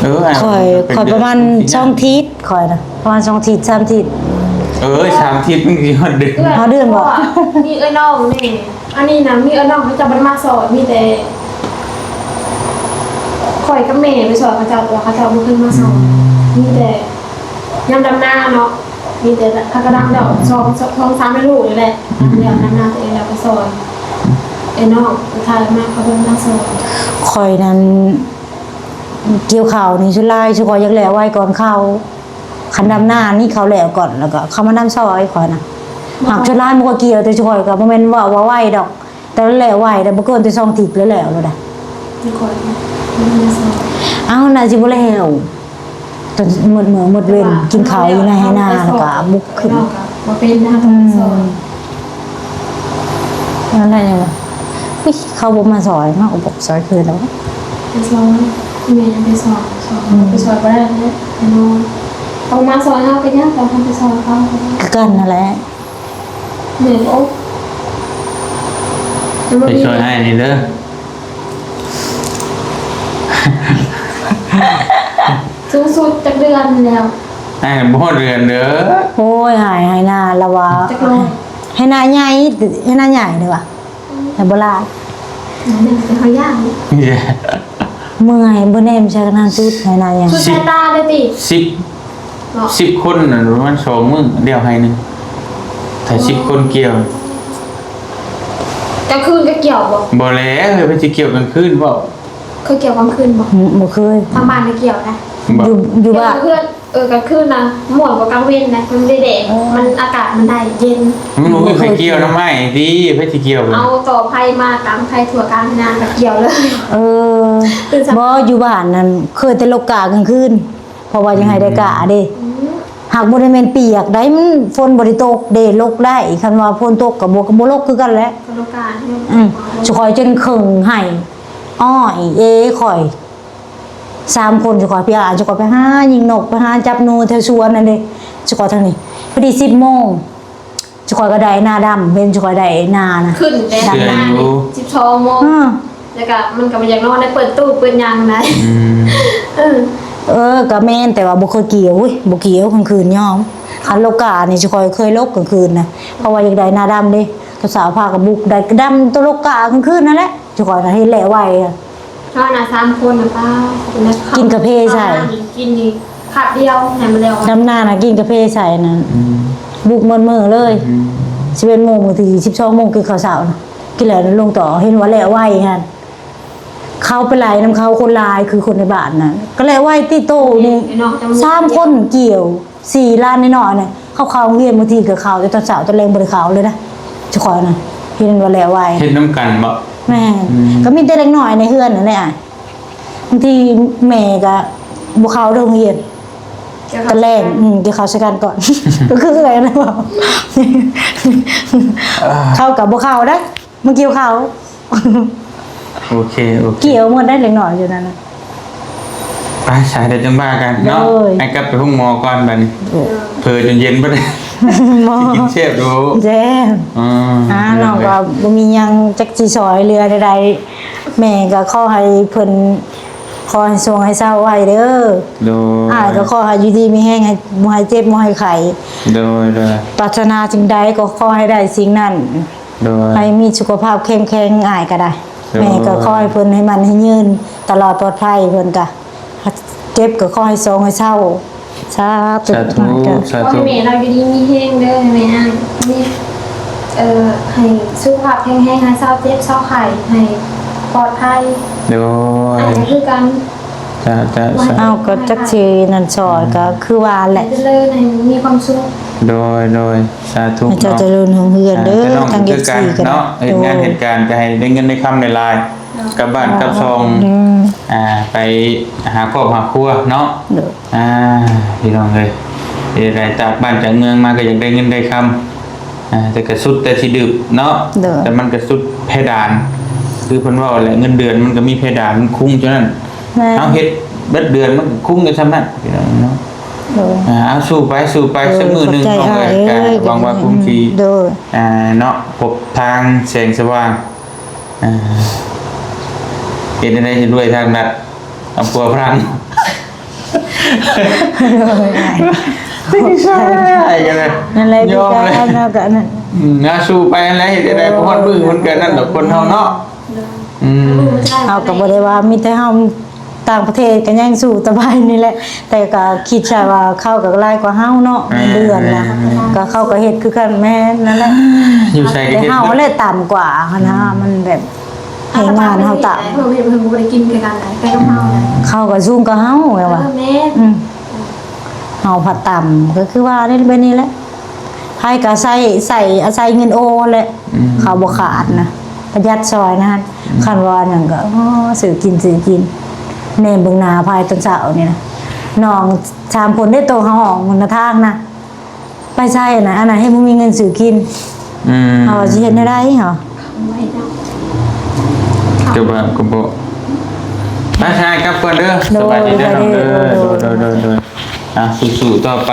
ເອີ ຂ້ອຍ ຂ້ອຍປະມານສອງທິດ ຂ້ອຍນະ ປະມານສອງທິດ ສາມທິດ. ເອີຍ ສາມທິດມັນຊິຮອດເດືອນ ຮອດເດືອນບໍ່? ມີເອື້ອຍນ້ອງນີ້ ອັນນີ້ນະ ມີເອື້ອຍນ້ອງເຂົາເຈົ້າບໍ່ໄດ້ມາຊ່ອຍ ມີແຕ່ຂ້ອຍກັບແມ່ໄປຊ່ອຍເຂົາເຈົ້າ ແຕ່ວ່າເຂົາເຈົ້າບໍ່ເຄີຍມາຊ່ອຍ. ອືມ ມີແຕ່ຍາມດຳນາເນາະ ມີແຕ່ເຂົາກໍດຳແລ້ວ ສອງ ສອງສາມແມ່ລູກນີ້ແຫຼະ. ອືມ ດຳແລ້ວດຳນາຕົວເອງແລ້ວໄປຊ່ອຍ ເອື້ອຍນ້ອງໄປຖ່າຍມາ ເຂົາເບິ່ງມາຊ່ອຍ. ຂ້ອຍນັ້ນ ກ່ຽວເຂົ້ານີ້ສ່ວນຫຼາຍ ຊຸຂ້ອຍຢາກແລ້ວໄວກ່ອນເຂົາ. ຄັນດຳນານີ້ເຂົາແລ້ວກ່ອນ ແລ້ວກໍເຂົາມານຳຊ່ອຍຂ້ອຍນະ. ຫາກສ່ວນຫຼາຍມັນກໍກ່ຽວ ແຕ່ຂ້ອຍກໍບໍ່ແມ່ນເວົ້າວ່າໄວດອກ ແຕ່ແລ້ວໄວໄດ໋ ບໍ່ເກີນແຕ່ສອງທິດແລ້ວ ແລ້ວໂລດໄດ໋. ຂ້ອຍ ເອົ້າ ໜ້າຊິບໍ່ແລ້ວ ຈົນໝົດມື້ໝົດເວັນ ກິນເຂົ້າຢູ່ໃນໄຮ່ນາ ແລ້ວກໍບຸກຂຶ້ນ ເຮົາກໍບໍ່ເປັນນະ ຕ້ອງໄປຊ່ອຍ. ອືມ ນັ້ນແຫຼະ ຍັງວ່າ ອຸ້ຍ ເຂົາບໍ່ມາຊ່ອຍ ເຮົາກໍບໍ່ຊ່ອຍຄືດອກ ໄປຊ່ອຍ ແມ່ນໄປຊ່ອຍ ຊ່ອຍ ອືມ ໄປຊ່ອຍບໍ່ໄດ້ເດ້ ເຂົາມາຊ່ອຍເຮົາເປັນຫຍັງ ຕ້ອງໄປຊ່ອຍເຂົາ ຄືກັນນັ້ນແຫຼະ. ແມ່ນ ໂອ້ ໄປຊ່ອຍອ້າຍນີ້ເດີ ສູງສຸດຈັກເດືອນແລ້ວ? ອ້າຍບໍ່ຮອດເດືອນເດີ. ໂອ້ຍ ໄຮ່ນາລະວ່າ ຈັກໂລ? ໄຮ່ນາໃຫຍ່ ໄຮ່ນາໃຫຍ່ເດ້ວ່າ ອືມ ແຕ່ບໍ່ຫຼາຍ ເມື່ອຍ ບໍ່ແນມໃສ່ຂະໜາດສຸດ ໄຮ່ນາໃຫຍ່ ສຸດສາຍຕາເລີຍຕິ? ສິບ ເນາະ ສິບຄົນນັ້ນປະມານສອງມື້ ດຽວໄຮ່ໜຶ່ງ ຖ້າສິບຄົນກ່ຽວ. ກາງຄືນກໍກ່ຽວບໍ່? ບໍ່ແລ້ວ ເຮີ້ຍ ເພິ່ນຊິກ່ຽວກາງຄືນບໍ່? ເຄີຍກ່ຽວກາງຄືນບໍ່? ອືມ ບໍ່ເຄີຍ. ທາງບ້ານໄດ້ກ່ຽວນະ ບໍ່ ຢູ່ ຢູ່ບ້ານ ກ່ຽວເພື່ອນ. ເອີ ກາງຄືນນະມ່ວນກວ່າກາງເວັນນະ ມັນໄດ້ແດດ ເອີ ມັນ ອາກາດມັນໄດ້ເຢັນ. ມັນບໍ່ມີໃຜກ່ຽວນຳອ້າຍຕິ ໃຜຊິກ່ຽວ? ເອົາຕໍ່ໄຜ່ມາກາງໄຜ່ທົ່ວກາງນາກໍກ່ຽວເລີຍ. ເອີ ບໍ່ ຢູ່ບ້ານນັ້ນເຄີຍແຕ່ຫຼົກກ້າກາງຄືນ ເພາະວ່າຢາກໃຫ້ໄດ້ກ້າເດ້. ອືມ ຫາກບໍ່ໄດ້ແມ່ນປຽກໃດ໋ ມັນຝົນບໍ່ໄດ້ຕົກເດ້ ຫຼົກໄດ້. ຄັນວ່າຝົນຕົກກໍບໍ່ ກໍບໍ່ຫຼົກຄືກັນແຫຼະ ກໍຫຼົກກ້າ. ອືມ ຊຸຂ້ອຍຈົນເຄິ່ງໄຮ່ ອ້ອຍເອຂ້ອຍ ສາມຄົນ ຊຸຂ້ອຍ ພີ່ອ້າຍ ຊຸຂ້ອຍໄປຫາຍິງນົກ ໄປຫາຈັບໜູແຖວສວນນັ້ນເດ້ ຊຸຂ້ອຍທາງນີ້ ພໍດີສິບໂມງ ຊຸຂ້ອຍກໍໄດ້ນາດຳ ເຫັນຊຸຂ້ອຍໄດ້ນານະ ຂຶ້ນແຕ່ ດຳນາ ສິບສອງໂມງ ອືມ ແລ້ວກໍມັນກໍບໍ່ຢາກນອນໄດ້ ເປີດຕູ້ເປີດຫຍັງໄດ້. ອືມ ເອີ ເອີ ກໍແມ່ນ ແຕ່ວ່າບໍ່ເຄີຍກ່ຽວ ອຸ້ຍ ບໍ່ກ່ຽວກາງຄືນຍອມ. ຄັນຫຼົກກ້ານີ້ ຊຸຂ້ອຍເຄີຍຫຼົກກາງຄືນນະ ເພາະວ່າຢາກໄດ້ນາດຳເດ້ ຕອນເຊົ້າພາກັນບຸກໄດ້ ກໍດຳຕົວຫຼົກກ້າກາງຄືນນັ້ນແຫຼະ ຊຸຂ້ອຍນະເຮັດແຫຼະໄວ. ເຮົານະສາມຄົນນະ ປ້າ ກິນກາເຟໃສ່ ກິນນີ້ຄາບດຽວໃຫ້ມັນແລ້ວ. ດຳນານະກິນກາເຟໃສ່ນັ້ນ ອືມ ບຸກໝົດມື້ເລີຍ. ອືມ ສິບເອັດໂມງ ບາງທີສິບສອງໂມງກິນເຂົ້າເຊົ້ານະ ກິນແລ້ວລົງຕໍ່ ເຫັນວ່າແລ້ວໄວຫັ້ນ. ເຂົາໄປໄລ່ນຳເຂົາ ຄົນຫຼາຍຄືຄົນໃນບ້ານນະ ກໍແລ້ວໄວຕິ ໂຕນີ້ ເນາະ ສາມຄົນກ່ຽວ ສີ່ຫຼານນ້ອຍໆນະ ເຂົາເຂົ້າໂຮງຮຽນ ບາງທີກໍເຂົ້າແຕ່ຕອນເຊົ້າ ຕອນແລງບໍ່ໄດ້ເຂົ້າເລີຍນະ. ເຈົ້າຂ້ອຍນະ ເຫັນວ່າແລ້ວໄວ ເຮັດນຳກັນບໍ? ແມ່ນ ອືມ ກໍມີແຕ່ເດັກນ້ອຍໃນເຮືອນນັ້ນແຫຼະ. ບາງທີແມ່ກໍບໍ່ເຂົ້າໂຮງຮຽນ ກໍແລ່ນ ອືມ ກ່ຽວເຂົ້າໃສ່ກັນກ່ອນ ກໍຄືເອື້ອຍນະ ເຂົາກໍບໍ່ເຂົ້າໄດ໋ ມາກ່ຽວເຂົ້າ. ໂອເຄ ໂອເຄ ກ່ຽວໝົດໄດ໋ ເດັກນ້ອຍຢູ່ນັ້ນນະ. ໄປ ສາຍ ດຽວຈັ່ງວ່າກັນເນາະ ໂດຍ ໃຫ້ກັບໄປໂຮງໝໍກ່ອນບາດນີ້. ໂດຍ ເຜີຈົນເຢັນບໍ່ໄດ້ ໝໍ ຊິກິນແຊບຢູ່. ແຊບ ອືມ ອ່າ ນ້ອງກໍບໍ່ມີຫຍັງຈັກຊິຊ່ອຍເຫຼືອໃດໆ ແມ່ກໍຂໍໃຫ້ເພິ່ນ ຂໍໃຫ້ໂຊກໃຫ້ເຊົາໄວເດີ. ໂດຍ ອ້າຍກໍຂໍໃຫ້ຢູ່ດີມີແຮງ ໃຫ້ບໍ່ໃຫ້ເຈັບບໍ່ໃຫ້ໄຂ້. ໂດຍ ໂດຍ ປາດຖະໜາສິ່ງໃດກໍຂໍໃຫ້ໄດ້ສິ່ງນັ້ນ. ໂດຍ ໃຫ້ມີສຸຂະພາບເຂັ້ມແຂງ ອ້າຍກໍໄດ້. ໂດຍ ແມ່ກໍຂໍໃຫ້ເພິ່ນໃຫ້ໝັ້ນໃຫ້ຍືນ ຕະຫຼອດປອດໄພ ເພິ່ນກໍເຈັບກໍຂໍໃຫ້ໂຊກໃຫ້ເຊົາ. ສາທຸ ສາທຸ ສາທຸ ຂໍໃຫ້ແມ່ລາວຢູ່ດີມີແຮງເດີ ໃຫ້ແມ່ອ້າຍມີ ເອີ ໃຫ້ສຸຂະພາບແຂງແຮງ ໃຫ້ເຊົາເຈັບເຊົາໄຂ້ ໃຫ້ປອດໄພ. ໂດຍ ອ້າຍກໍຄືກັນ. ຈ້າ ຈ້າ ສາທຸ ເຮົາກໍຈັກຊິນັ້ນຊ່ອຍ ອືມ ກໍຄືວ່າແຫຼະ ໃຫ້ຈະເລີນ ໃຫ້ມີຄວາມສຸກ. ໂດຍ ໂດຍ ສາທຸ ໃຫ້ເຈົ້າ ເນາະ ຈະເລີນຮຸ່ງເຮືອງເດີ ອ່າ ທາງ ເອັຟຊີ ກໍໄດ້ ເນາະ ເຮັດງານເຮັດການກໍໃຫ້ໄດ້ເງິນໄດ້ຄຳຫຼາຍໆ ກັບບ້ານກັບຊ່ອງ ອືມ ອ່າ ໄປຫາຄອບຫາຄົວເນາະ. ໂດຍ ອ່າ ພີ່ນ້ອງເອີຍ ເຮັດໃດຕາກບ້ານຈາກເມືອງມາກໍຢາກໄດ້ເງິນໄດ້ຄຳ ອ່າ ແຕ່ກໍສຸດແຕ່ຊິດື່ມເນາະ. ໂດຍ ແຕ່ມັນກໍສຸດເພດານ ຄືເພິ່ນເວົ້າແຫຼະ ເງິນເດືອນມັນກໍມີເພດານ ມັນຄຸງເທົ່ານັ້ນ. ແມ່ນ ເຮົາເຮັດເບິດເດືອນມັນກໍຄຸງໄດ້ສ່ຳນັ້ນ ພີ່ນ້ອງເນາະ. ໂດຍ ອ່າ ເອົາ ສູ້ໄປ ສູ້ໄປ ໂດຍ ສັກມື້ໜຶ່ງ ຂອບໃຈ ນ້ອງເອີຍ ເອີຍ ກໍຫວັງວ່າ ໂດຍ ຄົງຊິ ໂດຍ ອ່າ ເນາະ ພົບທາງແສງສະຫວ່າງ. ອ່າ ເຮັດແນວໃດຊິລວຍທາງລັດ ເອົາຜົວຝຣັ່ງ ໂດຍ ອ້າຍ ກໍໄດ້ ນັ້ນແຫຼະ ຍອມເລີຍ ຄືກັນເນາະ ກໍນັ້ນ ອືມ ອ່າ ສູ້ໄປຫັ້ນແຫຼະ ເຮັດແນວໃດ ໂດຍ ບໍ່ຮອດມື້ມັນກໍນັ້ນດອກ ຄົນເຮົາເນາະ. ໂດຍ ອືມ ເຮົາກໍບໍ່ໄດ້ວ່າມີແຕ່ເຮົາ ຕ່າງປະເທດກໍຍັງສູ້ຕະບາຍນີ້ແຫຼະ ແຕ່ກໍຄິດຊະວ່າເຂົາກໍຫຼາຍກວ່າເຮົາເນາະ ເງິນເດືອນນະ ກໍເຂົາກໍເຮັດຄືກັນ. ແມ່ນ ນັ້ນແຫຼະ ຢູ່ໃສກໍເຮັດ ແຕ່ເຮົາແຫຼະຕ່ຳກວ່າຫັ້ນນະ ອືມ ມັນແບບແຮງງານເຮົາຕ່ຳ ເຮົາເຮັດ ເຮົາບໍ່ໄດ້ກິນຄືກັນນະ ແຕ່ກັບເຮົານະ ເຂົາກໍສູງກວ່າເຮົາແບບວ່າ ເອີ ແມ່ນ ອືມ ເຮົາພັດຕ່ຳ ກໍຄືວ່ານີ້ ແບບນີ້ແຫຼະ. ໃຜກໍໃຊ້ ໃຊ້ ອາໄສເງິນໂອຫັ້ນແຫຼະ ອືມ ເຂົາບໍ່ຂາດນະ ປະຢັດຊ່ອຍນັ້ນ. ອືມ ຄັນວ່າຫຍັງກໍ ອໍ ຊື້ກິນ ຊື້ກິນ ແນມເບິ່ງໜ້າພາຍຕອນເຊົ້ານີ້ນະ ນ້ອງສາມຄົນໄດ້ໂຕເຮົາອອກຫົນທາງນະ ໄປໃສນະ ອັນນັ້ນເຮັດບໍ່ມີເງິນຊື້ກິນ. ອືມ ເຮົາຊິເຮັດແນວໃດເຮົາ ກໍວ່າກໍບໍ່ ໄປຫາກັບກ່ອນເດີ. ໂດຍ ສະບາຍດີເດີນ້ອງເດີ. ໂດຍ ໂດຍ ໂດຍ ໂດຍ ອ່ະ ສູ້ໆຕໍ່ໄປ.